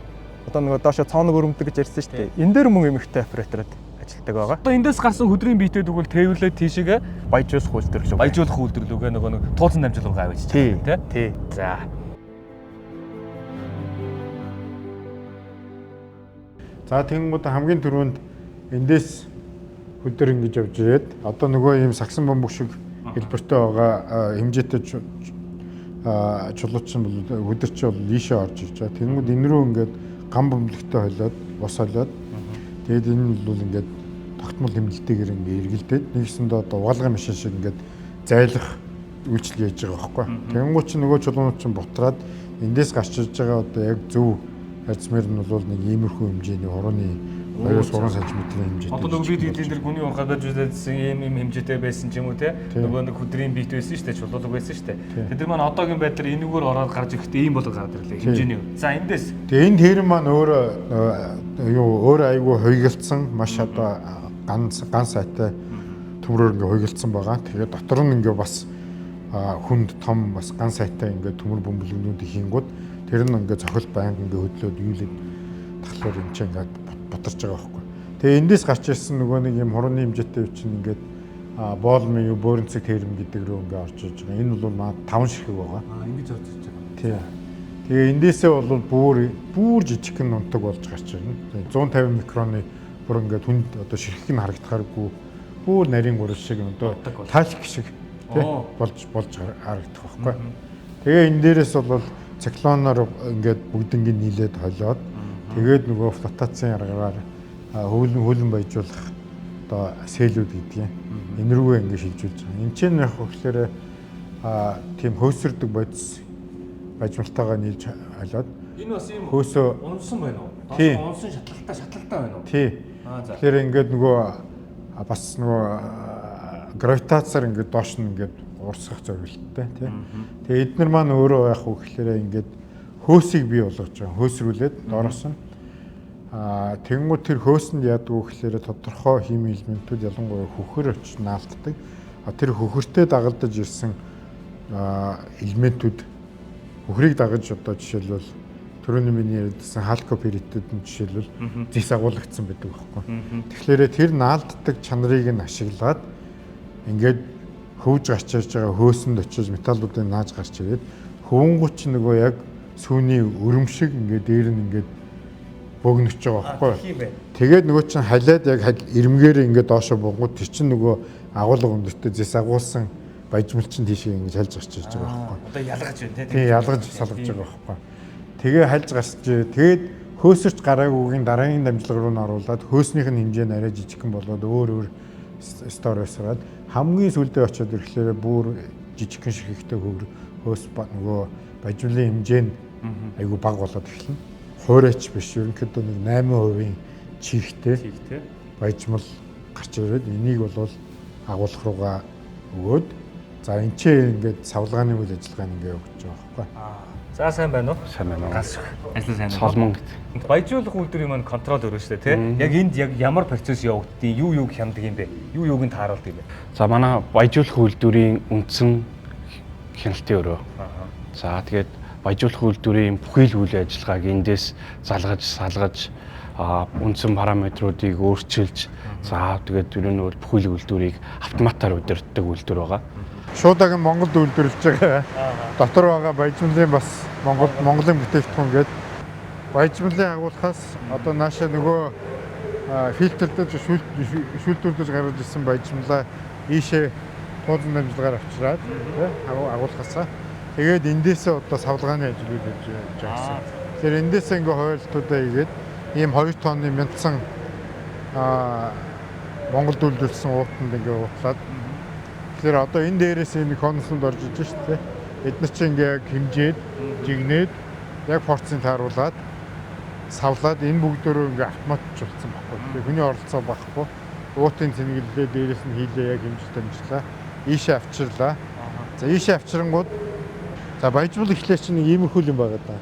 одоо нөгөө доошо цооног өрөмдөг гэж ярьсан шүү дээ. Энэ дээр мөн эмэгтэй операторууд ажилладаг байгаа. Одоо эндээс гарсан хөдрийн биетэд өгвөл тээвэрлээд тийшээгээ баяжуулах үйлдвэрлэл. Баяжуулах үйлдвэрлэлгээ нөгөө нэг тууцсан дамжуулга аваач тий. Тий. За. За, тэгэнгүүт хамгийн түрүүнд эндээс хөдөр ингэж явж ирээд одоо нөгөө ийм сагсан бөмбөг шиг хэлбэртэй байгаа хэмжээтэй чулуучин бол хөдөр чи бол ийшээ орж ирж байгаа. Тэгэнгүүт энэ рүү ингээд гам бөмбөлөгтэй холиод, ус холиод, тэгээд энэ нь бол ингээд тогтмол хэмнэлтэйгээр ингээд эргэлдээд нэгсэндээ одоо угаалгын машин шиг ингээд зайлах үйлчлэл хийж байгаа байхгүй. Тэгэнгүүт чи нөгөө чулуунууд чинь бутраад эндээс гарч ирж байгаа одоо яг зөв харьцмаар нь бол нэг иймэрхүү хэмжээний хурууны 2-3 см-ийн хэмжээтэй. Одоо нөгөө бид эдийн дээр гүний уурхай байж үзсэн ийм ийм хэмжээтэй байсан ч юм уу те. Нөгөө нэг хөдрийн биет байсан шүү дээ, чулуулаг байсан шүү дээ. Тэд нар маань одоогийн байдлаар энэгээр ороод гарч ирэхдээ ийм болоод гараад ирлээ хэмжээний. За, эндээс. Тэгээ энэ тэр маань өөрөө юу өөрөө айгүй хуйгалцсан маш одоо ган сайтай төмрөөр ингээ хуйгалдсан байгаа. Тэгээд дотор нь ингээ бас хүнд том бас ган сайтай ингээ төмөр бөмбөлгнүүдийг хийнгүүд тэр нь ингээ цохил байнга ингээ хөдлөөд юулээд тахлаар энэ чинь ингээ бутарч байгаа байхгүй. Тэгээ эндээс гарч ирсэн нөгөө нэг юм хурууны хэмжээтэй үе чинь ингээд боолмын юу бөөрөнцөг терм гэдэг рүү ингээ орж иж байгаа. Энэ бол маа 5 ширхэг байгаа. Аа, ингэж орж иж байгаа. Тий. Тэгээ эндээсээ бол бүр жижигхэн нунтаг болж гарч ирнэ. 150 микроны бүр ингээд хүнд одоо ширхэг нь харагдахааргүй бүр нарийн гурил шиг одоо тальк шиг тий болж харагдах байхгүй. Тэгээ энэ дээрээс бол циклоноор ингээд бүгднийг нийлээд холиод тэгээд нөгөө флотацийн аргаар хөлн баяжуулах одоо сэлүүд гэдгийг энэ рүүгээ ингээд шилжүүлж байгаа. Энд чинь яг хөглөөрэ тийм хөөсөрдөг бодис баяжмалтайгаа нийлж холиод энэ бас ийм хөөсөө унсан байна уу? Доош унсан шатлалтай байна уу? Тий. Тэгэхээр ингээд нөгөө бас нөгөө гравитацаар ингээд доош нь ингээд урсгах зорилттой тий. Тэгээ эднэр маань өөрөө яг уу гэхлээрээ ингээд хөөсийг бий болгож байгаа. Хөөсрүүлээд доороос нь тэгэнгүүт тэр хөөсөнд яадаг вэ гэхлээрээ тодорхой химийн элементүүд ялангуяа хөхөр очиж наалтдаг. Тэр хөхөртэй дагалдаж ирсэн элементүүд хөхрийг дагаж одоо жишээлбэл түрүүний миний ярьдсан халкопиритүүд нь жишээлбэл зис агуулгдсан байдаг байхгүй. Тэгэхээр тэр наалддаг чанарыг нь ашиглаад ингээд хөвж гарч ирж байгаа хөөсөнд очиж металлуудыг нааж гарч ирээд хөвөнгөч чинь нөгөө яг сүүний өрөм шиг ингээд дээр нь ингээд богнөч байгаа байхгүй. Тэгээд нөгөө чинь халиад яг ирмгээр ингээд доошо бунгууд тэр чинь нөгөө агуулга өндөртэй зэс агуулсан баяжмал чинь тийшээ ингэж хальж гарч ирж байгаа байхгүй. Одоо ялгаж байна тийм. Тийм, ялгаж салгаж байгаа байхгүй. Тэгээ хальж гарч тэгээд хөөсөрч гараагүйгийн дараагийн дамжлага руу нь оруулаад хөөснийх нь хэмжээ нь арай жижигхэн болоод өөр өөр стор байсгаад хамгийн сүүлдээ очиод ирэхлээр бүр жижигхэн ширхэгтэй хөөс нөгөө баяжмлын хэмжээ нь айгүй бага болоод эхэлнэ. Хуурайч биш, ерөнхийдөө нэг 8% чийгтэй баяжмал гарч ирээд энийг бол агуулх руугаа өгөөд за энэ ч ингээд савлгааны үйл ажиллагаа ингээ явагдаж байгаа байхгүй. За сайн байна уу? Сайн байна уу? Гас. Ажил сайн уу? Соломон гэдэг. Баяжуулах үйлдвэрийн маань контрол өрөө шүү дээ, тий? Яг энд яг ямар процесс явагддیں، юу юуг хямдаг юм бэ? Юу юуг нь тааруулдаг юм бэ? За манай баяжуулах үйлдвэрийн үндсэн хяналтын өрөө. За тэгээд баяжуулах үйлдвэрийн бүхий л үйл ажиллагааг эндээс залгаж, салгаж, үндсэн параметруудыг өөрчилж, за тэгээд ер нь бол бүхий л үйлдвэрийг автоматар удирддаг үйлдвэр байгаа. Шуудаг нь Монголд үйлдвэрлэж байгаа. Дотор байгаа баяжмлын бас Монголын бүтээгдэхүүн гээд баяжмлын агуулхаас одоо наашаа нөгөө фильтрдэж шүүлтүүрдэж гаргаж ирсэн баяжмлаа ийшээ туулан дамжлагаар авчираад тий агуулхаасаа тэгээд эндээсээ одоо савлгааны ажил үйл явж байгаа гэсэн. Тэгэхээр эндээсээ ингээ хойлтуудаа хийгээд ийм 2 тонны мянцсан Монголд үйлдвэрлэсэн уутанд ингээ уутлаад тэгэхээр одоо энэ дээрээс энэ конусанд орж иж шүү дээ. Эд нар чинь ингээ яг хэмжээд, жигнээд, яг порцийг тааруулаад, савлаад энэ бүгдөө ингээ автоматжуулсан байхгүй. Тэгэхээр хүний оролцоо байхгүй. Уутын цэнгэлээ дээрээс нь хийлээ яг хэмжиж дамжлаа. Ийшээ авчирлаа. За ийшээ авчирангууд за баяжмал эхлээ чинь нэг иймэрхүү юм байгаа даа.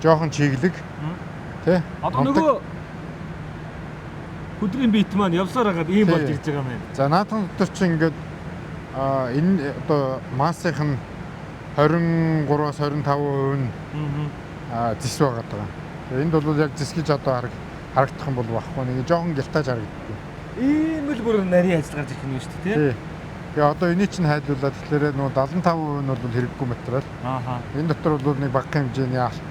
Жохон чиглэг. Тэ? Одоо нөгөө хөдрийн бит маань явсаар хагаад ийм болж ирж байгаа юм байна. За наадхан дотор чинь ингээд энэ одоо массынх нь 23-аас 25% нь зэс байгаа даа. Энд бол яг зэс гэж одоо харагдах юм бол байхгүй. Нэг жоохон гялтааж харагддаг. Ийм л бүр нарийн ажил гарч ирэх юм шүү дээ, тий? Тэгээ одоо энийг чинь хайдуулаад тэгэхээр нөгөө 75% нь бол хэрэггүй материал. Энэ дотор бол нэг багахан хэмжээний алт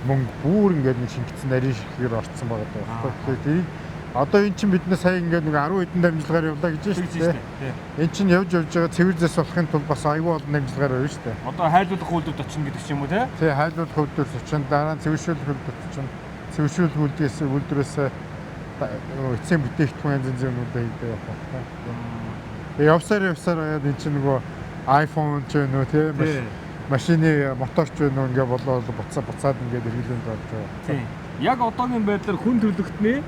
мөнгө бүр ингээд нэг шингэцэн нарийн ширхгээр орцсон байгаа даа байхгүй. Тэгэхээр тэрийг одоо эн чинь бид нар сая ингээд нэг 10 хэдэн дамжлагаар явлаа гэж байна шүү дээ. Эн чинь явж байгаа цэвэр зэс болохын тулд бас аюул олон дамжлагаар явна шүү дээ. Одоо хайлуулах үйлдвэрт очино гэдэг ч юм уу те? Тий, хайлуулах үйлдвэрт очино, дараа нь цэвэршүүлэх үйлдвэрт очино. Цэвэршүүлэх үйлдвэрээс эцсийн бүтээгдэхүүн янз янзын юмнуудаа хийдэг явах байхгүй. Тэгээ явсаар яваад эн чинь нөгөө iPhone ч вэ нөө те машины мотор ч вэ нөө ингээ болоо буцаад ингээд эргэлэнд орж байгаа. Тий. Яг одоогийн байдлаар хүн төрлөختний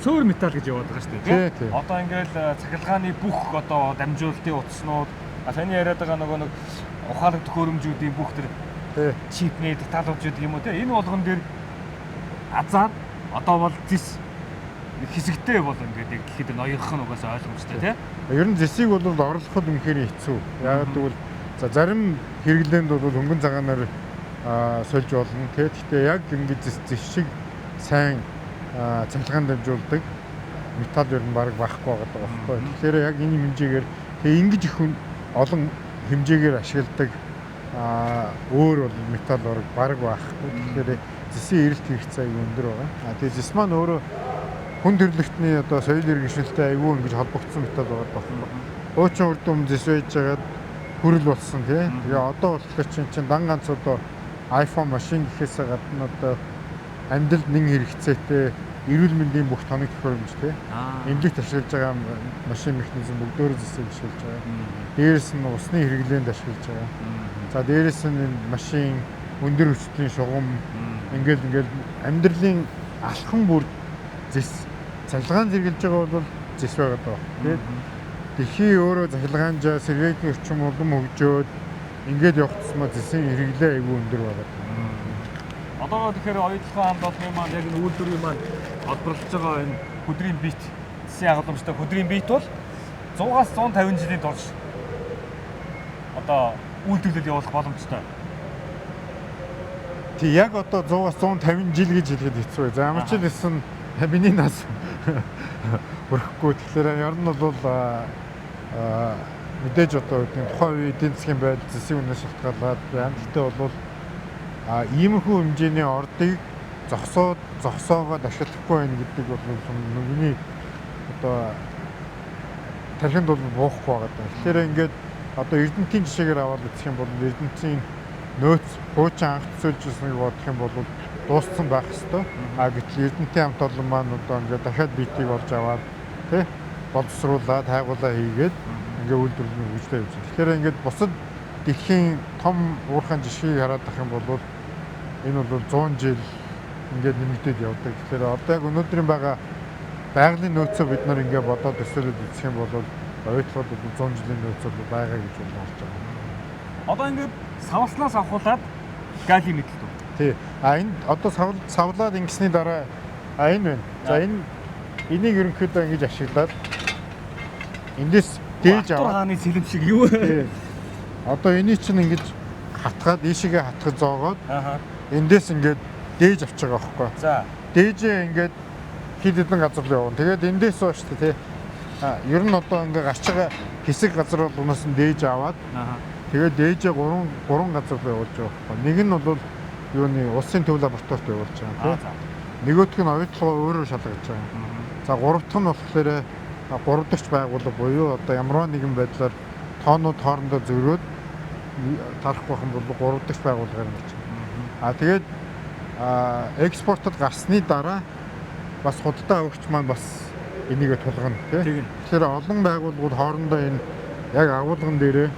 сөөр металл гэж яваад байгаа шүү дээ тий. Одоо ингээл цахилгааны бүх одоо дамжуулалтын утаснууд, таны яриад байгаа нөгөө нэг ухаалаг төхөөрөмжүүдийн бүх тэр чипний деталууд гэдэг юм уу тий. Энэ болгон дээр азар одоо бол зис Нэг хэсэгтэй бол ингээд яг дэлхийд ноёнх нь угаасаа ойлгомжтой тий. Ер нь зэсийг бол орлоход үнэхээр хэцүү. Яагаад гэвэл за зарим хэрэглээнд бол хөнгөн цагаанаар сольж болно тий. Гэхдээ яг ингэж зэс шиг сайн цахилгаан дамжуулдаг металл ер нь бараг байхгүй байгаа байхгүй. Тэгэхээр яг энэ хэмжээгээр тэгээ ингэж их олон хэмжээгээр ашигладаг өөр бол металл бараг байхгүй. Тэгэхээр зэсийн эрэлт хэрэгцээ аюу өндөр байгаа. Тэгээ зэс маань өөрөө хүн төрөлхтний одоо соёл иргэншилтэй аюу ингэж холбогдсон металл байгаа байхгүй. Хуучин урд өмнө зэс байж байгаад хүрэл болсон тий. Тэгээ одоо болохоор чинь дан ганц одоо iPhone машин гэхээсээ гадна одоо амьдралд нэгэн хэрэгцээтэй эрүүл мэндийн бүх тоног төхөөрөмж тий. Эмнэлэгт ашиглаж байгаа машин механизм бүгдөө зэсийг ашиглаж байгаа. Дээрээс нь усны хэрэглээнд ашиглаж байгаа. За дээрээс нь энэ машин өндөр хүчлийн шугам ингээл амьдралын алхам бүр зэс цахилгаан зэрэглэж байгаа бол зэс байгаа даа. Тэгээд дэлхий өөрөө цахилгаанжаа сэргээгдэх орчин улам хөгжөөд ингээд явах тусмаа зэсийн хэрэглээ айгүй өндөр байгаа. Одоо тэгэхээр оюутлогын хамт олонны маань яг энэ үйлдвэрийн маань олборлож байгаа энэ хүдрийн бит зэсийн агуулмжтай хүдрийн бит бол 100-аас 150 жилийн турш одоо үйлдвэрлэл явуулах боломжтой. Тий яг одоо 100-аас 150 жил гэж хэлэхэд хэцүү. За ямар ч хэлсэн миний нас хүрэхгүй. Тэгэхээр ер нь бол мэдээж одоо тухайн үеийн эдийн засгийн байдал зэсийн үнээс шалтгаалаад байна. Гэхдээ бол иймэрхүү хэмжээний ордыг зогсоогоод ашиглахгүй байх гэдэг бол миний одоо тархинд бол буухгүй байгаа даа. Тэгэхээр ингээд одоо Эрдэнэтийн жишээгээр аваад үзэх юм бол Эрдэнэтийн нөөц хуучин анх төсөөлж ирснийг бодох юм бол дууссан байх ёстой. Гэтэл Эрдэнэтийн хамт олон маань одоо ингээд дахиад битийг олж аваад тий боловсруулаад хайгуулаа хийгээд ингээд үйлдвэрлэл хөгжлөө явж байна. Тэгэхээр ингээд бусад дэлхийн том уурхайн жишгийг хараад ах юм бол энэ бол 100 жил ингээд нэмэгдээд явдаг. Тэгэхээр одоо яг өнөөдрийн байгаа байгалийн нөөцөө бид нар ингээд бодоод төсөөлөд үзэх юм бол оюутлогод 100 жилийн нөөц бол байгаа гэж болж байгаа. Одоо ингээд савлснаас авахуулаад галийн мэдлэлт үү? Тий. Энэ одоо савлаад ингэсний дараа энэ байна. За энийг ерөнхийдөө ингэж ашиглаад эндээс дээж аваад хааны сэлэм шиг юу вэ? Одоо энийг чинь ингэж хатгаад ийшээгээ хатгаж зоогоод эндээс ингээд дээж авч байгаа байхгүй. За. Дээжээ ингээд хэд хэдэн газар руу явна. Тэгээд эндээс ба шүү дээ тий. Ер нь одоо ингээд гарч байгаа хэсэг газар болгоноос нь дээж аваад тэгээд дээжээ гурван газар руу явуулж байгаа байхгүй. Нэг нь бол юуны улсын төв лабораторид явуулж байгаа тий. Нөгөөх нь оюутлогоо өөрөө шалгаж байгаа. За гурав дахь нь болохоор гурав дахь байгууллага буюу одоо ямарваа нэгэн байдлаар тоонууд хоорондоо зөрөөд тарахгүй байх юм бол гурав дахь байгууллагаар нь очно. Тэгээд экспортод гарсны дараа бас худалдаа авагч маань бас энийгээ тулгана тий. Тэгэхээр олон байгууллагууд хоорондоо энэ яг агуулган дээрээ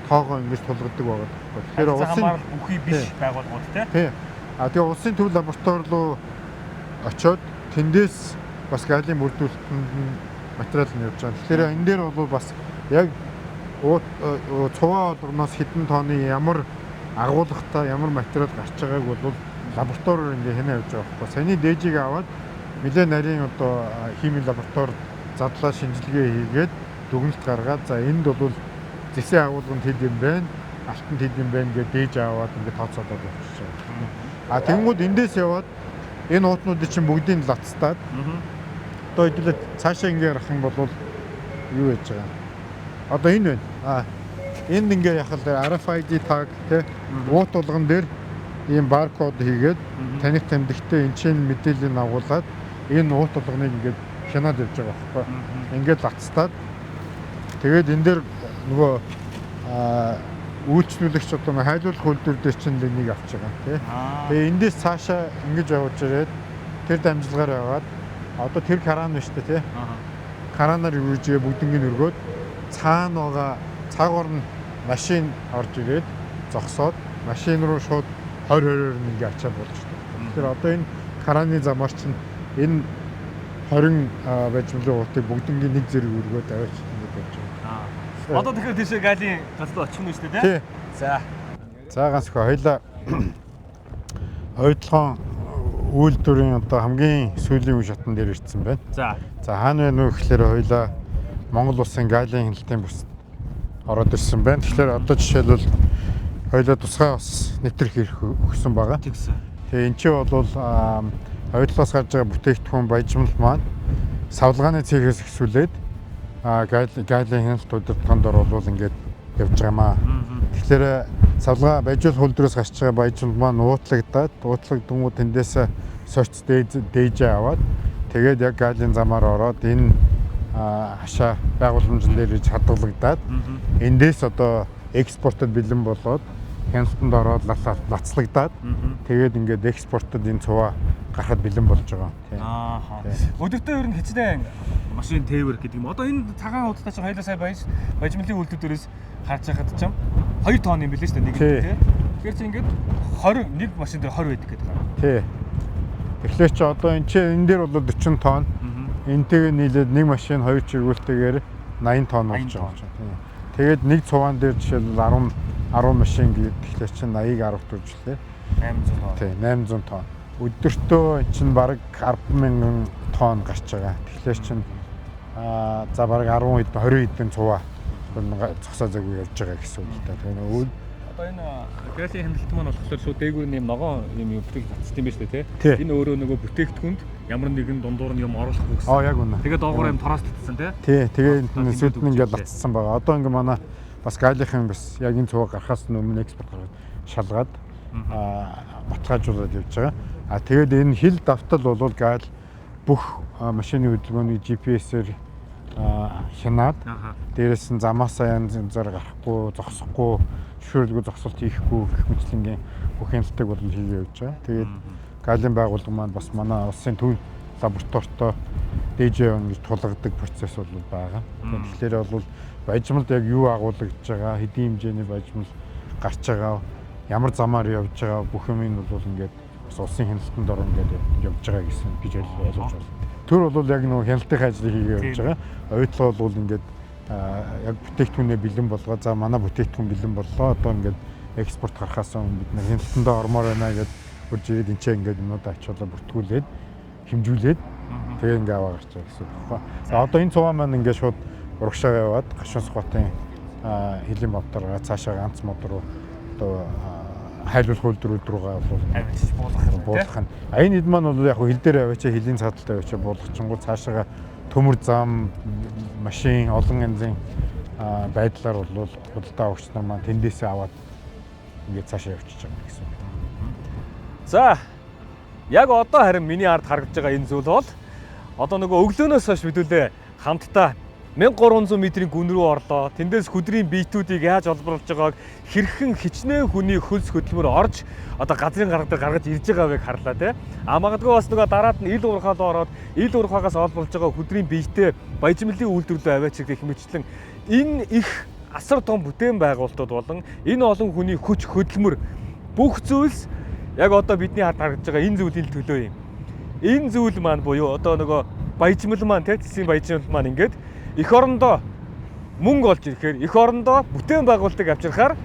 тоогоо ингэж тулгадаг байгаа байхгүй. Тэгэхээр улсын бүхий биш байгууллагууд тий. Тий. Тэгээ улсын төв лаборатори руу очиод тэндээс бас галийн бүрдүүлэлтэнд нь материал нь явж байгаа. Тэгэхээр энэ дээр бол бас яг цуваа болгоноос хэдэн тонны ямар агуулгатай ямар материал гарч байгааг бол лабораториор ингээ хянаа явж байгаа байхгүй. Саяны дээжийг аваад нэлээд нарийн одоо химийн лабораторид задлаа шинжилгээ хийгээд дүгнэлт гаргаад за энд бол зэсийн агуулга нь хэд юм бэ? Алтан хэд юм бэ гэж дээж аваад ингээ тооцоолоод явчихж байгаа. Тэгэнгүүт эндээс яваад энэ уутнуудыг чинь бүгдийг лацтаад одоо хэдүүлээ цаашаа ингээ ярах юм бол юу яаж байгаа юм? Одоо энэ байна. Энд ингээ яхал RFID tag тий уут болгон дээр ийм баркод хийгээд таних тэмдэгтээ энэ чинь мэдээллийг агуулад энэ уут болгоныг ингээд хянаад явж байгаа байхгүй. Ингээд лацтаад тэгээд энэ дээр нөгөө үйлчлүүлэгч одоо хайлуулах үйлдвэр дээр чинь энийг авч байгаа тий. Тэгээ эндээс цаашаа ингэж явуулж ирээд тэр дамжлагаар яваад одоо тэр кран байна шүү дээ тий. Кранаар үржээ бүгднийг өргөөд цаана байгаа цаагуур нь машин орж ирээд зогсоод машин руу шууд 20-20-оор нь ингээ ачаад болж байна. Тэгэхээр одоо энэ краны замаар чинь энэ 20 байжмлын уутыг бүгднийг нэг зэрэг өргөөд аваач ингээд явж байгаа. Одоо тэгэхээр тийшээ галийн газар очих нь шүү дээ тий. За. За ганцхан хоёлаа оюутлогын үйлдвэрийн одоо хамгийн сүүлийн үе шатн дээр ирсэн байна. За. За хаана вэ нүү гэхээр хоёлаа Монгол улсын галийн хяналтын бүс ороод ирсэн байна. Тэгэхээр одоо жишээлбэл хоёлаа тусгай бас нэвтрэх эрх өгсөн байгаа. Тэгсэн. Тэгээ эн чинь бол оюутлаас гарч байгаа бүтээгдэхүүн баяжмал маань савлгааны цехээс эхлүүлээд галийн хяналт удирдлагын дор бол ингээд явж байгаамаа. Тэгэхээр савлгаа баяжуулах үйлдвэрээс гарч байгаа баяжмал маань уутлагдаад уутлагдангууд тэндээс сорц дээжээ аваад тэгээд яг галийн замаар ороод энэ хашаа байгууламжин дээр иж хадгалагдаад эндээс одоо экспортод бэлэн болоод хяналтанд ороод лацлагдаад тэгээд ингээд экспортод энэ цуваа гарахад бэлэн болж байгаа. Аа. Өдөртөө ер нь хичнээн машин тээвэр гэдэг юм. Одоо энэ цагаан худалдаа чинь хоёулаа сая баяжмлын үйлдвэрээс харж байхад ч юм 2 тонн юм билээ шүү дээ нэг нь тий. Тэгэхээр чи ингээд 21 машин дээр 20 байдаг гэдэг байна. Тий. Тэгэхээр чи одоо энэ чинь энэ дээр бол 40 тонн. Энтэйгээ нийлээд нэг машин 2 чиргүүлтэйгээр 80 тонн болж байгаа юм. Тэгээд нэг цуваан дээр жишээлбэл 10 машин гээд тэгэхээр чинь 80-ыг 10 төгжлээ. 800 тонн. Тий, 800 тонн. Өдөртөө эн чинь бараг 10,000 тонн гарч байгаа. Тэгэхээр чинь за бараг 10 хэдэн 20 хэдэн цуваа зогсоо зайгүй явж байгаа гэсэн үг л да. Тэгэхээр одоо энэ галийн хяналт маань болохоор шууд дээгүүр нь юм ногоон юм бүтээгдэхүүн татсан юм байна шүү дээ тий. Энэ өөрөө нөгөө бүтээгдэхүүнд ямар нэгэн дундуур нь юм оруулахгүй гэсэн. Аа яг үнэ. Тэгээд доогоор юм тороос татсан тий. Тий, тэгээд энэ сүлд нь ингээд лацсан байгаа. Одоо ингээд манай бас галийнхын бас яг энэ цуваа гарахаас өмнө экспорт гаргаад шалгаад баталгаажуулаад явж байгаа. А тэгээд энэ хил давтал бол гаал бүх машины хөдөлгөөний GPS-ээр хянаад дээрээс нь замаасаа янз янзаар гарахгүй, зогсохгүй, зөвшөөрлгүй зогсолт хийхгүй гэх мэтлэнгийн бүх хяналтыг бол хийгээ явж байгаа. Тэгээд галийн байгууллага маань бас манай улсын төв лабораторитой ДЖ гэж тулгадаг процесс бол байгаа. Тэгэхээр бол баяжмалд яг юу агуулгадж байгаа, хэдийн хэмжээний баяжмал гарч байгаа, ямар замаар явж байгаа бүх юм нь бол ингээд бас улсын хяналтанд орно ингээд явж байгаа гэсэн гэж ойлгож байна. Төр бол яг нөгөө хяналтын ажлыг хийгээ явж байгаа. Оюутлага бол ингээд яг бүтээгдэхүүнээ бэлэн болгоо. За манай бүтээгдэхүүн бэлэн боллоо. Одоо ингээд экспорт гарахаас өмнө бид нар хяналтандаа ормоор байна гэдээ хурж ирээд энэ ч ингээд юмудаа ачуулаа бүртгүүлээд хэмжүүлээд тэгээ ингээд аваа гарч байгаа гэсэн үг байхгүй. За одоо энэ цуваа маань ингээд шууд урагшаа яваад Гашуун Сүхбаатын хөлийн бовдороо цаашаа ганц мод руу одоо хайлуулах үйлдвэрүүд рүүгээ бол авчиж буулгах юм буулгах нь. А энэ хэд маань бол яг хил дээр аваачаа хөлийн цааталтай аваачаа буулгачингууд цаашаага төмөр зам машин олон янзын байдлаар бол худалдаа авагч нар маань тэндээсээ аваад ингээд цаашаа явчихж байгаа гэсэн үг. За яг одоо харин миний ард харагдж байгаа энэ зүйл бол одоо нөгөө өглөөнөөс хойш мэдүүлээ хамтдаа 1300 метрийн гүн рүү орлоо. Тэндээс хүдрийн биетүүдийг яаж олборлож байгааг хэрхэн хичнээн хүний хөлс хөдөлмөр орж одоо газрын гарга дээр гаргаж ирж байгаа байг харлаа тий. А магадгүй бас нөгөө дараад нь ил уурхаа руу ороод ил уурхаагаас олборлож байгаа хүдрийн биетэй баяжмлын үйлдвэрлэлөө аваачих гэх мэтчлэн энэ их асар том бүтээн байгуулалтууд болон энэ олон хүний хүч хөдөлмөр бүх зүйлс яг одоо бидний хард харагдж байгаа энэ зүйлийн төлөө юм. Энэ зүйл маань буюу одоо нөгөө баяжмал маань тий цэсийн баяжмал маань ингээд эх орондоо мөнгө олж ирэхээр эх орондоо бүтээн байгуулалтыг авчирхаар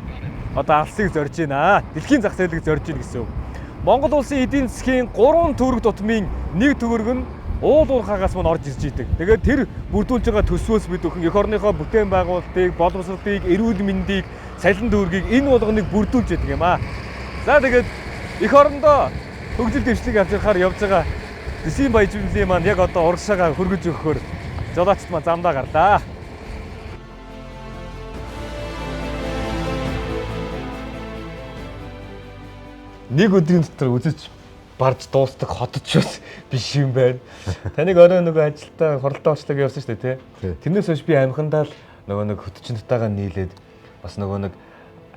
одоо алсыг зорж байна. Дэлхийн зах зээлийг зорж байна гэсэн үг. Монгол улсын эдийн засгийн 3 төгрөг тутмын 1 төгрөг нь уул уурхаагаас мань орж ирж идэг. Тэгээд тэр бүрдүүлж байгаа төсвөөс бид бүхэн эх орныхоо бүтээн байгуулалтыг, боловсролыг, эрүүл мэндийг, цалин төгрөгийг энэ болгоныг бүрдүүлж идэг юм аа. За тэгээд эх орондоо хөгжил дэвшлиг авчирхаар явж байгаа зэсийн баяжмлын маань яг одоо урагшаага хөргөж өгөхөөр жолоочд маань замдаа гарлаа. Нэг өдрийн дотор үзэж барж дуустдаг хотч бас биш юм байна. Таныг орой нөгөө ажилдаа хуралдаа очлог явсан шүү дээ, тий? Тэрнээс хойш би амьхандаа л нөгөө нэг хөтчөнттэйгээ нийлээд бас нөгөө нэг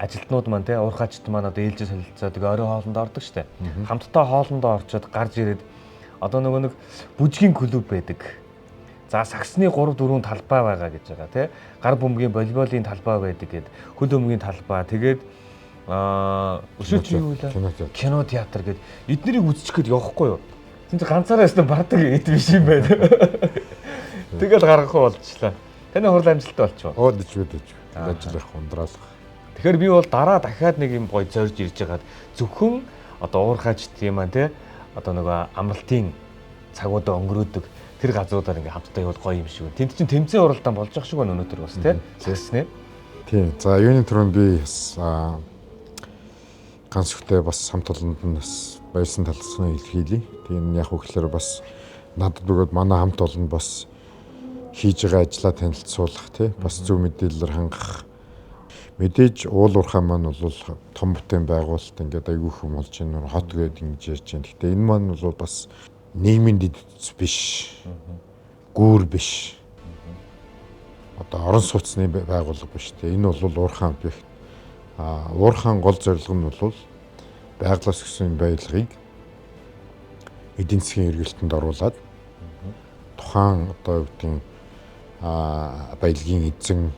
ажилтнууд маань тий уурхаачд маань одоо ээлжид солилцоо тэгээ орой хоолндоо ордог шүү дээ. Хамтдаа хоолндоо орчоод гарч ирээд одоо нөгөө нэг бүжгийн клуб байдаг. За саксны 3 4 талбай байгаа гэж байгаа тий. Гар бөмбөгийн волейболын талбай байдаг гэд хөл бөмбөгийн талбай тэгээд өшөөч юу вэ? Кино театр гэд эднэрийг үзчих гээд явахгүй юу? Тэн чи ганцаараа ястан бардаг эд биш юм байна. Тэгэл гаргахгүй болчихлоо. Таны хурал амжилттай болчихоо. Оо дэжгүй дэжгүй. Ажил их ундрaalах. Тэгэхээр би бол дараа дахиад нэг юм гоё зорж ирж байгаад зөвхөн одоо уурхаач тийм аа тий. одоо нөгөө амралтын цагуудаа өнгөрөөдөг тэр газруудаар ингээ хамтдаа явбал гоё юм шиг байна. Тэнд чинь тэмцээн уралдаан болж ах шиг байна өнөөдөр бас тий. Зэснэ. Тийм. За юуны түрүүнд би бас ганц үхтэй бас хамт олонд нь бас баярсан талцсан илэрхийлье. Тийм яг үгээр бас надад бөгөөд манай хамт олон бас хийж байгаа ажлаа танилцуулах тий бас зөв мэдээлэлээр хангах. Мэдээж уул уурхай маань бол том бүтээн байгуулалт ингээд айгүй их юм болж байна. Хот гээд ингэж ярьж байна. Гэхдээ энэ маань бол бас нийгмийн дэд бүтц биш. Гүүр биш. Одоо орон сууцны байгууллага биш тий. Энэ бол уурхайн объект. Уурхайн гол зорилго нь бол байглаас өссөн баялагыг эдийн засгийн эргэлтэнд оруулаад тухайн одоо юу гэдгийг баялагын эзэн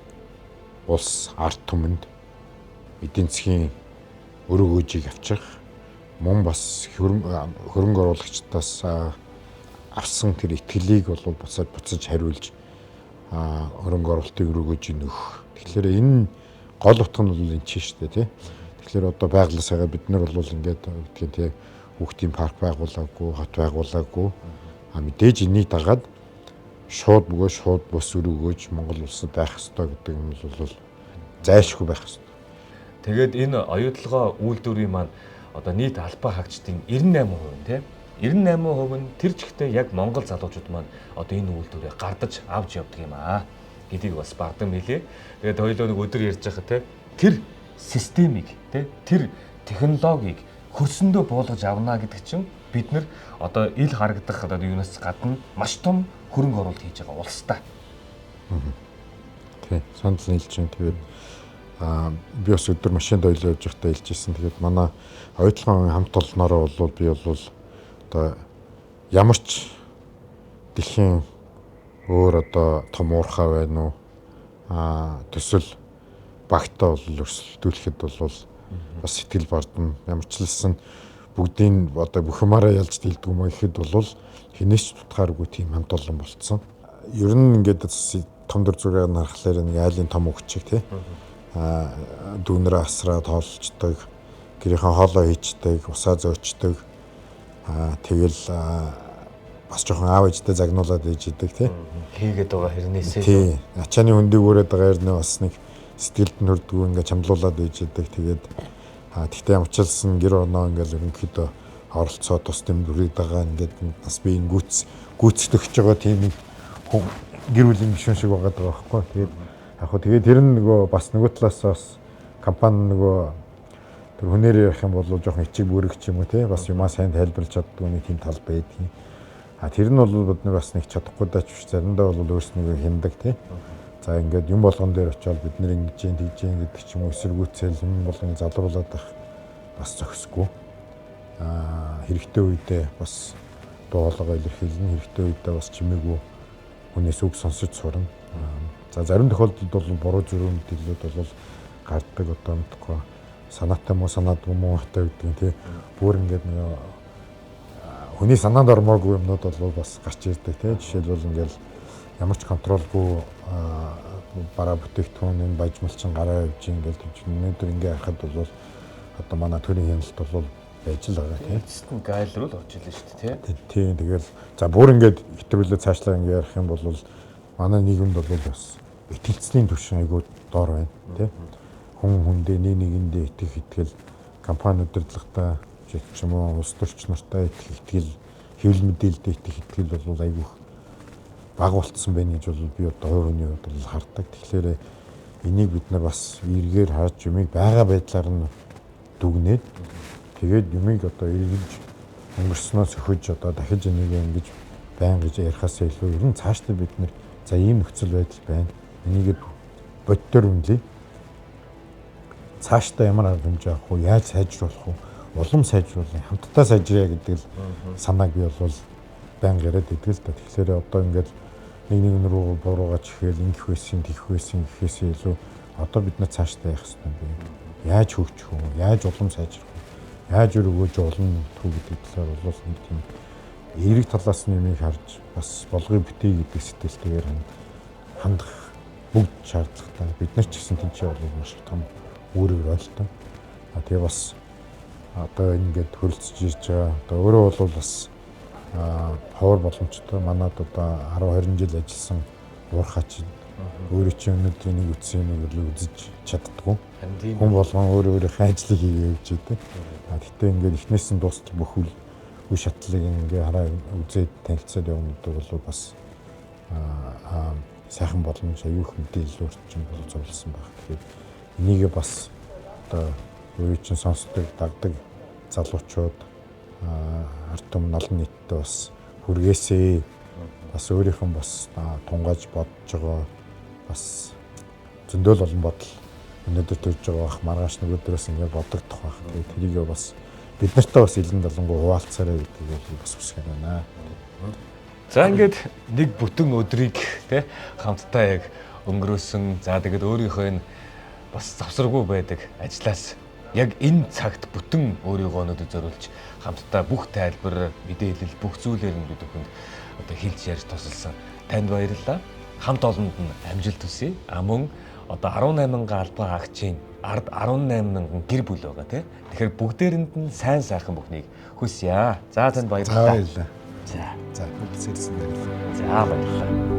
улс ард түмэнд эдийн засгийн өрөөгөөжийг авчрах мөн бас хөрөнгө оруулагчдаас авсан тэр итгэлийг бол буцаж хариулж хөрөнгө оруулалтын өрөөгөөжийг нөхөх. Тэгэхээр энэ гол утга нь бол энэ чинь шүү дээ тий. Тэгэхээр одоо байглаас хагаад бид нар бол ингээд гэдгийг тий хүүхдийн парк байгуулаагүй, хот байгуулаагүй. Мэдээж энийг дагаад шууд бөгөө шууд бус өрөөгөөж Монгол улсад байх ёстой гэдэг юм бол зайлшгүй байх ёстой. Тэгээд энэ оюутлогоо үйлдвэрийн маань одоо нийт албан хаагчдын 98% тий 98% нь тэр чигтээ яг Монгол залуучууд маань одоо энэ үйлдвэрээ гардаж авч явдаг юм аа гэдгийг бас бардам хэлье. Тэгээд хоёулаа нэг өдөр ярьж байхад тий тэр системийг тий тэр технологиг хөрсөндөө буулгаж авна гэдэг чинь бид нар одоо ил харагдах одоо юунаас гадна маш том хөрөнгө оруулалт хийж байгаа улстай. Тий, санал нийлж байна. Тэгээд би бас өдөр машинд ойлоо явж байхдаа хэлжсэн. Тэгээд манай оюутлогын хамт олноороо бол би бол одоо ямар ч дэлхийн өөр одоо том уурхай байна уу? Төсөл багтаа бол өрсөлдүүлэхэд бол бас сэтгэл бардна. Ямар ч лсэн бүгдийн одоо бүх юмараа ялж дийлдэг юм гэхэд бол хинээс ч тутгааргүй тийм хамт олон болцсон. Ер нь ингээд том дүр зургийг нь харахлаар нэг айлын том өгчиг тий. Дүүнрээ асраа тоолчдаг, гэрийнхээ хоолоо хийчдэг, усаа зөөчдөг. Тэгэл бас жоохон аав ээжтэй загнуулаад ээж идэг тий. Хийгээд байгаа хэрнээсээ. Тий. Ачааны хөндийг өрөөд байгаа хэрнээ бас нэг сэтгэлд нь хүрдгүү ингээд чамлуулад ээж идэг. Тэгээд тэгтээ ямарчилсан гэр орноо ингээд ерөнхийдөө оролцоо тус дэм дүрээд байгаа ингээд бас би энэ гүйцэтгэж байгаа тийм нэг гэр бүлийн гишүүн шиг байгаа даа байхгүй. Тэгээд яг хөө тэгээд тэр нь нөгөө бас нөгөө талаас бас компани нөгөө тэр хүнээр ярих юм бол жоохон ичиг бүрэг ч юм уу тий бас юмаа сайн тайлбарлаж чаддгүй нэг тийм тал байдгийн. Тэр нь бол бид нар бас нэг чадахгүй даач биш заримдаа бол өөрснийгөө хяндаг тий. За ингээд юм болгон дээр очиод бид нэр ингэж юм тэгж юм гэдэг ч юм уу эсэргүүцэл юм болгон залруулад байх бас зохисгүй. Хэрэгтэй үедээ бас дуу хоолойгоо илэрхийлнэ, хэрэгтэй үедээ бас чимээгүй хүнээс үг сонсож сурна. За зарим тохиолдолд бол буруу зүрх мэдээлэлүүд бол гардаг одоо мэдхгүй санаатай муу санаадгүй муу хатаа гэдэг тий. Бүр ингээд нэг хүний санаанд ормоогүй юмнууд бол бас гарч ирдэг тий. Жишээлбэл ингээд ямар ч контролгүй бараа бүтээгдэхүүн энэ баяжмалчин гараа явж ингээл тэгж өнөөдөр ингээ харахад бол одоо манай төрийн хяналт бол байж л байгаа тийм. Эцэст нь гайл руу л орж илээ шүү дээ тийм. Тийм тэгэл за бүр ингээд хэтрүүлээ цаашлаа ингээ ярих юм бол манай нийгэмд бол бас итгэлцлийн түвшин айгүй доор байна тийм. Хүн хүндээ нэг нэгэндээ итгэх итгэл компани удирдлагатай ч юм уу улс төрч нартай итгэх итгэл хэвлэл мэдээлэлд итгэх итгэл бол айгүй бага болцсон байна гэж бол би одоо хувь хүний хувьд бол хардаг. Тэгэхээр энийг бид нар бас эргээр харж юмыг байгаа байдлаар нь дүгнээд тэгээд юмыг одоо эргэж өнгөрснөө сөхөж одоо дахиж энийг ингэж байн гэж ярихаас илүү ер нь цаашдаа бид нар за ийм нөхцөл байдал байна. Энийг боддоор үнэлье. Цаашдаа ямар арга хэмжээ авах вэ? Яаж сайжруулах вэ? Улам сайжруулах, хамтдаа сайжрая гэдэг л санааг би бол байнга яриад идэг л да. Тэгэхээр одоо ингээд нэг нэг рүү буруугач ихээл ингэх байсан, тэгэх байсан гэхээсээ илүү одоо бид нар цаашдаа явах хэрэгтэй юм бэ? Яаж хөгжих вэ? Яаж улам сайжрах вэ? Яаж өргөөж улам нөхөх гэдэг талаар бол нэг тийм эерэг талаас нь юмыг харж бас болгоё бүтээе гэдэг сэтгэлтэйгээр хандах бүгд шаардлагатай. Бид нар ч гэсэн тэнцээ бол маш том үүрэг ролтой. А тэгээ бас Одоо ингээд хөрөлдөж ирж байгаа. Одоо өөрөө бол бас ховор боломжтой. Манад одоо 10 20 жил ажилласан уурхай чинь өөрөө чинь өнөөдөр нэг үтсэн юмыг л үзэж чаддгүй. Хүн болгон өөр өөрийнхөө ажлыг хийгээ явж байдаг. Гэхдээ ингээд эхнээс нь дуустал бүх үе шатлалыг ингээ хараа үзээд танилцаад явна гэдэг бол бас сайхан боломж, аюу их мэдээлэл орчин бол зовлсон байх. Тэгэхээр энийг бас одоо өөрөө чинь сонсдог, дагдаг залуучууд ард түмэн олон нийтэд бас хүргээсэй. Бас өөрийнх нь бас тунгааж бодож байгаа бас зөндөл олон бодол өнөөдөр төрж байгаа бах, маргааш нөгөөдрөөс ингээд бодогдох байх. Тэгээд тэрийг бас бид нартай бас илэн далангуй хуваалцаарай гэдгийг бас хүсгээр байна. За ингээд нэг бүтэн өдрийг тэ хамтдаа яг өнгөрөөсөн. За тэгээд өөрийнхөө энэ бас завсаргүй байдаг ажлаас яг энэ цагт бүтэн өөрийгөө өнөөдөр зориулж хамтдаа бүх тайлбар, мэдээлэл, бүх зүйлээр нь бид бүхэнд одоо хэлж ярьж тусалсан. Танд баярлалаа. Хамт олонд нь амжилт хүсье. А мөн одоо 18 албан агчийн ард 18,000 гэр бүл байгаа тий. Тэгэхээр бүгдээрэнд нь сайн сайхан бүхнийг хүсье. За танд баярлалаа. За баярлалаа. За. За, хүрэлцэн ирсэн баярлалаа. За баярлалаа.